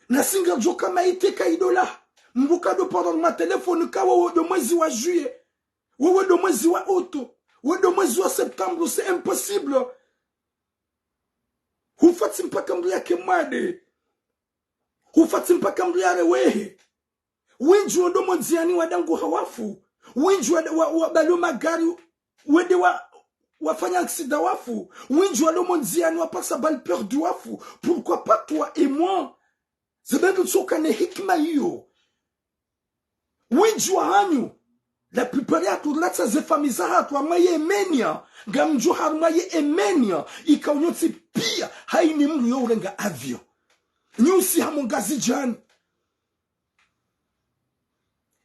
Na si ngardjo kama iteka idola. Mbuka ndo paro ma téléphone ka wewe ndo mwezi wa juillet. Wewe ndo mwezi wa août. Wewe ndo mwezi wa septembre, c'est impossible. Hufa tsi mpaka mdru yake mwade. Hufa tsi mpaka mdru yarewehe. Wendji wendo mo ndziani wadanguha wafu. Wendji wa, wa, wa balo magari wende wa, wafanya accident wafu. Wendji walo mo ndziani wapasa balle perdue wafu. Pourquoi pas toi et moi? Zabani ritsoka ne hikima iyo. Wendji wahanyu, la plupart yahatru rilatsa ze famille zahatru harumwa ye Yemenia, ngamdjo harumwa ye Yemenia, ikao nyontsi pia, haini mdru yo urenga avion. Nyi usiha mo Ngazidjani.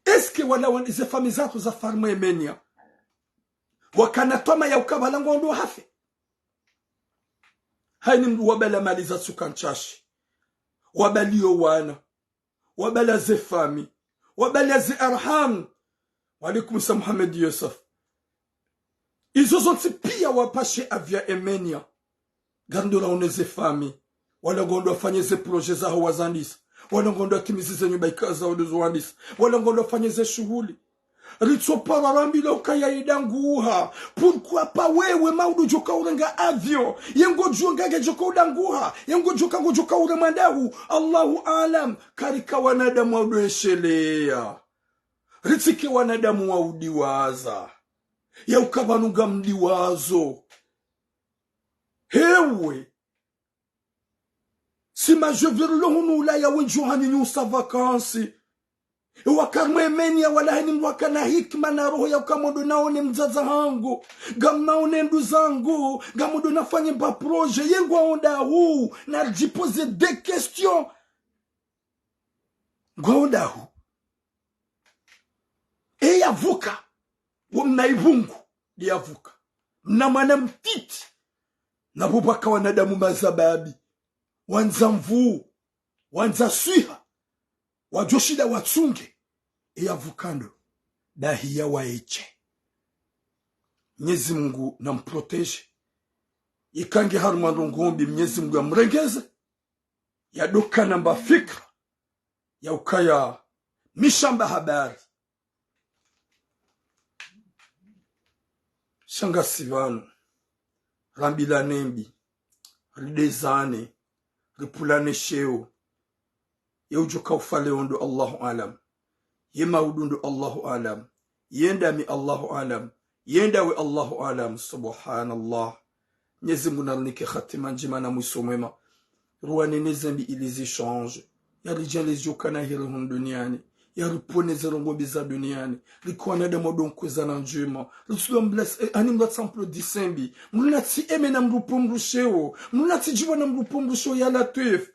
Est-ce que wala wan-, ze famille zahatru zafa harumwa ye Yemenia wakana twama yauka pvala ngwandro hafe? Haini mdru wabala mali za suka ntsashi. Wabaliyo wana. Wabala ze famille. Wabala ze arham. Wa alaikum salam Mohamed Youssouf. Izo zontsi pia wapashe avion Yemenia. Ngarindo raone ze famille. Wala ngwandro wafanye ze projet zaho wazandisa. Wala ngwandro watimizi ze nyumba ikao zaho ndo zo wandisa. Wala ngwandro wafanye ze shuhuli. Ritsopara rambilwa ukaya idanguha. Pourquoi pas wewe ma udodjoka urenga avion? Ye ngodjo ngage djoka udanguha. Ye ngodjoka ngodjoka uremwa ndahu. Allahu aalam. Karika wanadamu wa udoesheleya. Ritsike wanadamu wa udiwaza. Yauka pvanu ngamdiwazo. Hewe. Si ma je veux rilo hunu Ulaya wendji wahanyu nyi usa vacances. Ewaka harumwa Yemenia wala haini mdru wakana hikima na roho yauka mwando naone mdzadze hangu. Ngamnaone nduza hangu. Ngamwando nafanye mba projet. Ye ngwao dahu. Naridjipoze des questions. Ngwao dahu. Eyavuka, wo mna ibungu, liyavuka. Mna mwana mtiti, na pvo pvwaka wanadamu mazababi, wandza nvuu, wandza swiha, wadjoshinda watsunge, eyavuka ndo, dahi yawaeshe. Mnyezi Mungu na mprotégé. Ika nge harumwa ndrongoo mbi, Mnyezi Mungu ya mrengeze. Yadokana mba fikira, yaukaya mishamba habari. Sha ngasi pvanu, rambilane mbi, ridezane, ripvulane sheo. Ye udjoka ufa leo ndo Allahu alam. Ye maudu ndo Allahu alam. Ye ndami Allahu alam. Ye ndawe Allahu alam. Subhanallah. Mnyezi Mungu narinike khatima ndjema na mwiso mwema. Ruwanene zembi ili zi change. Yaridjaanlie zidjokana heri hunu duniani. Yaripvoneze ndrongoo mbi za duniani. Rike wanadamu wadonkweza na ndjema. Ritsudwa mblasi, eh, haini mdru atsampulo disembi. Mdru natsi eme na mdru pvo mdru sheo. Mdru natsi djiwa na mdru pvo mdru sheo ya Latwif.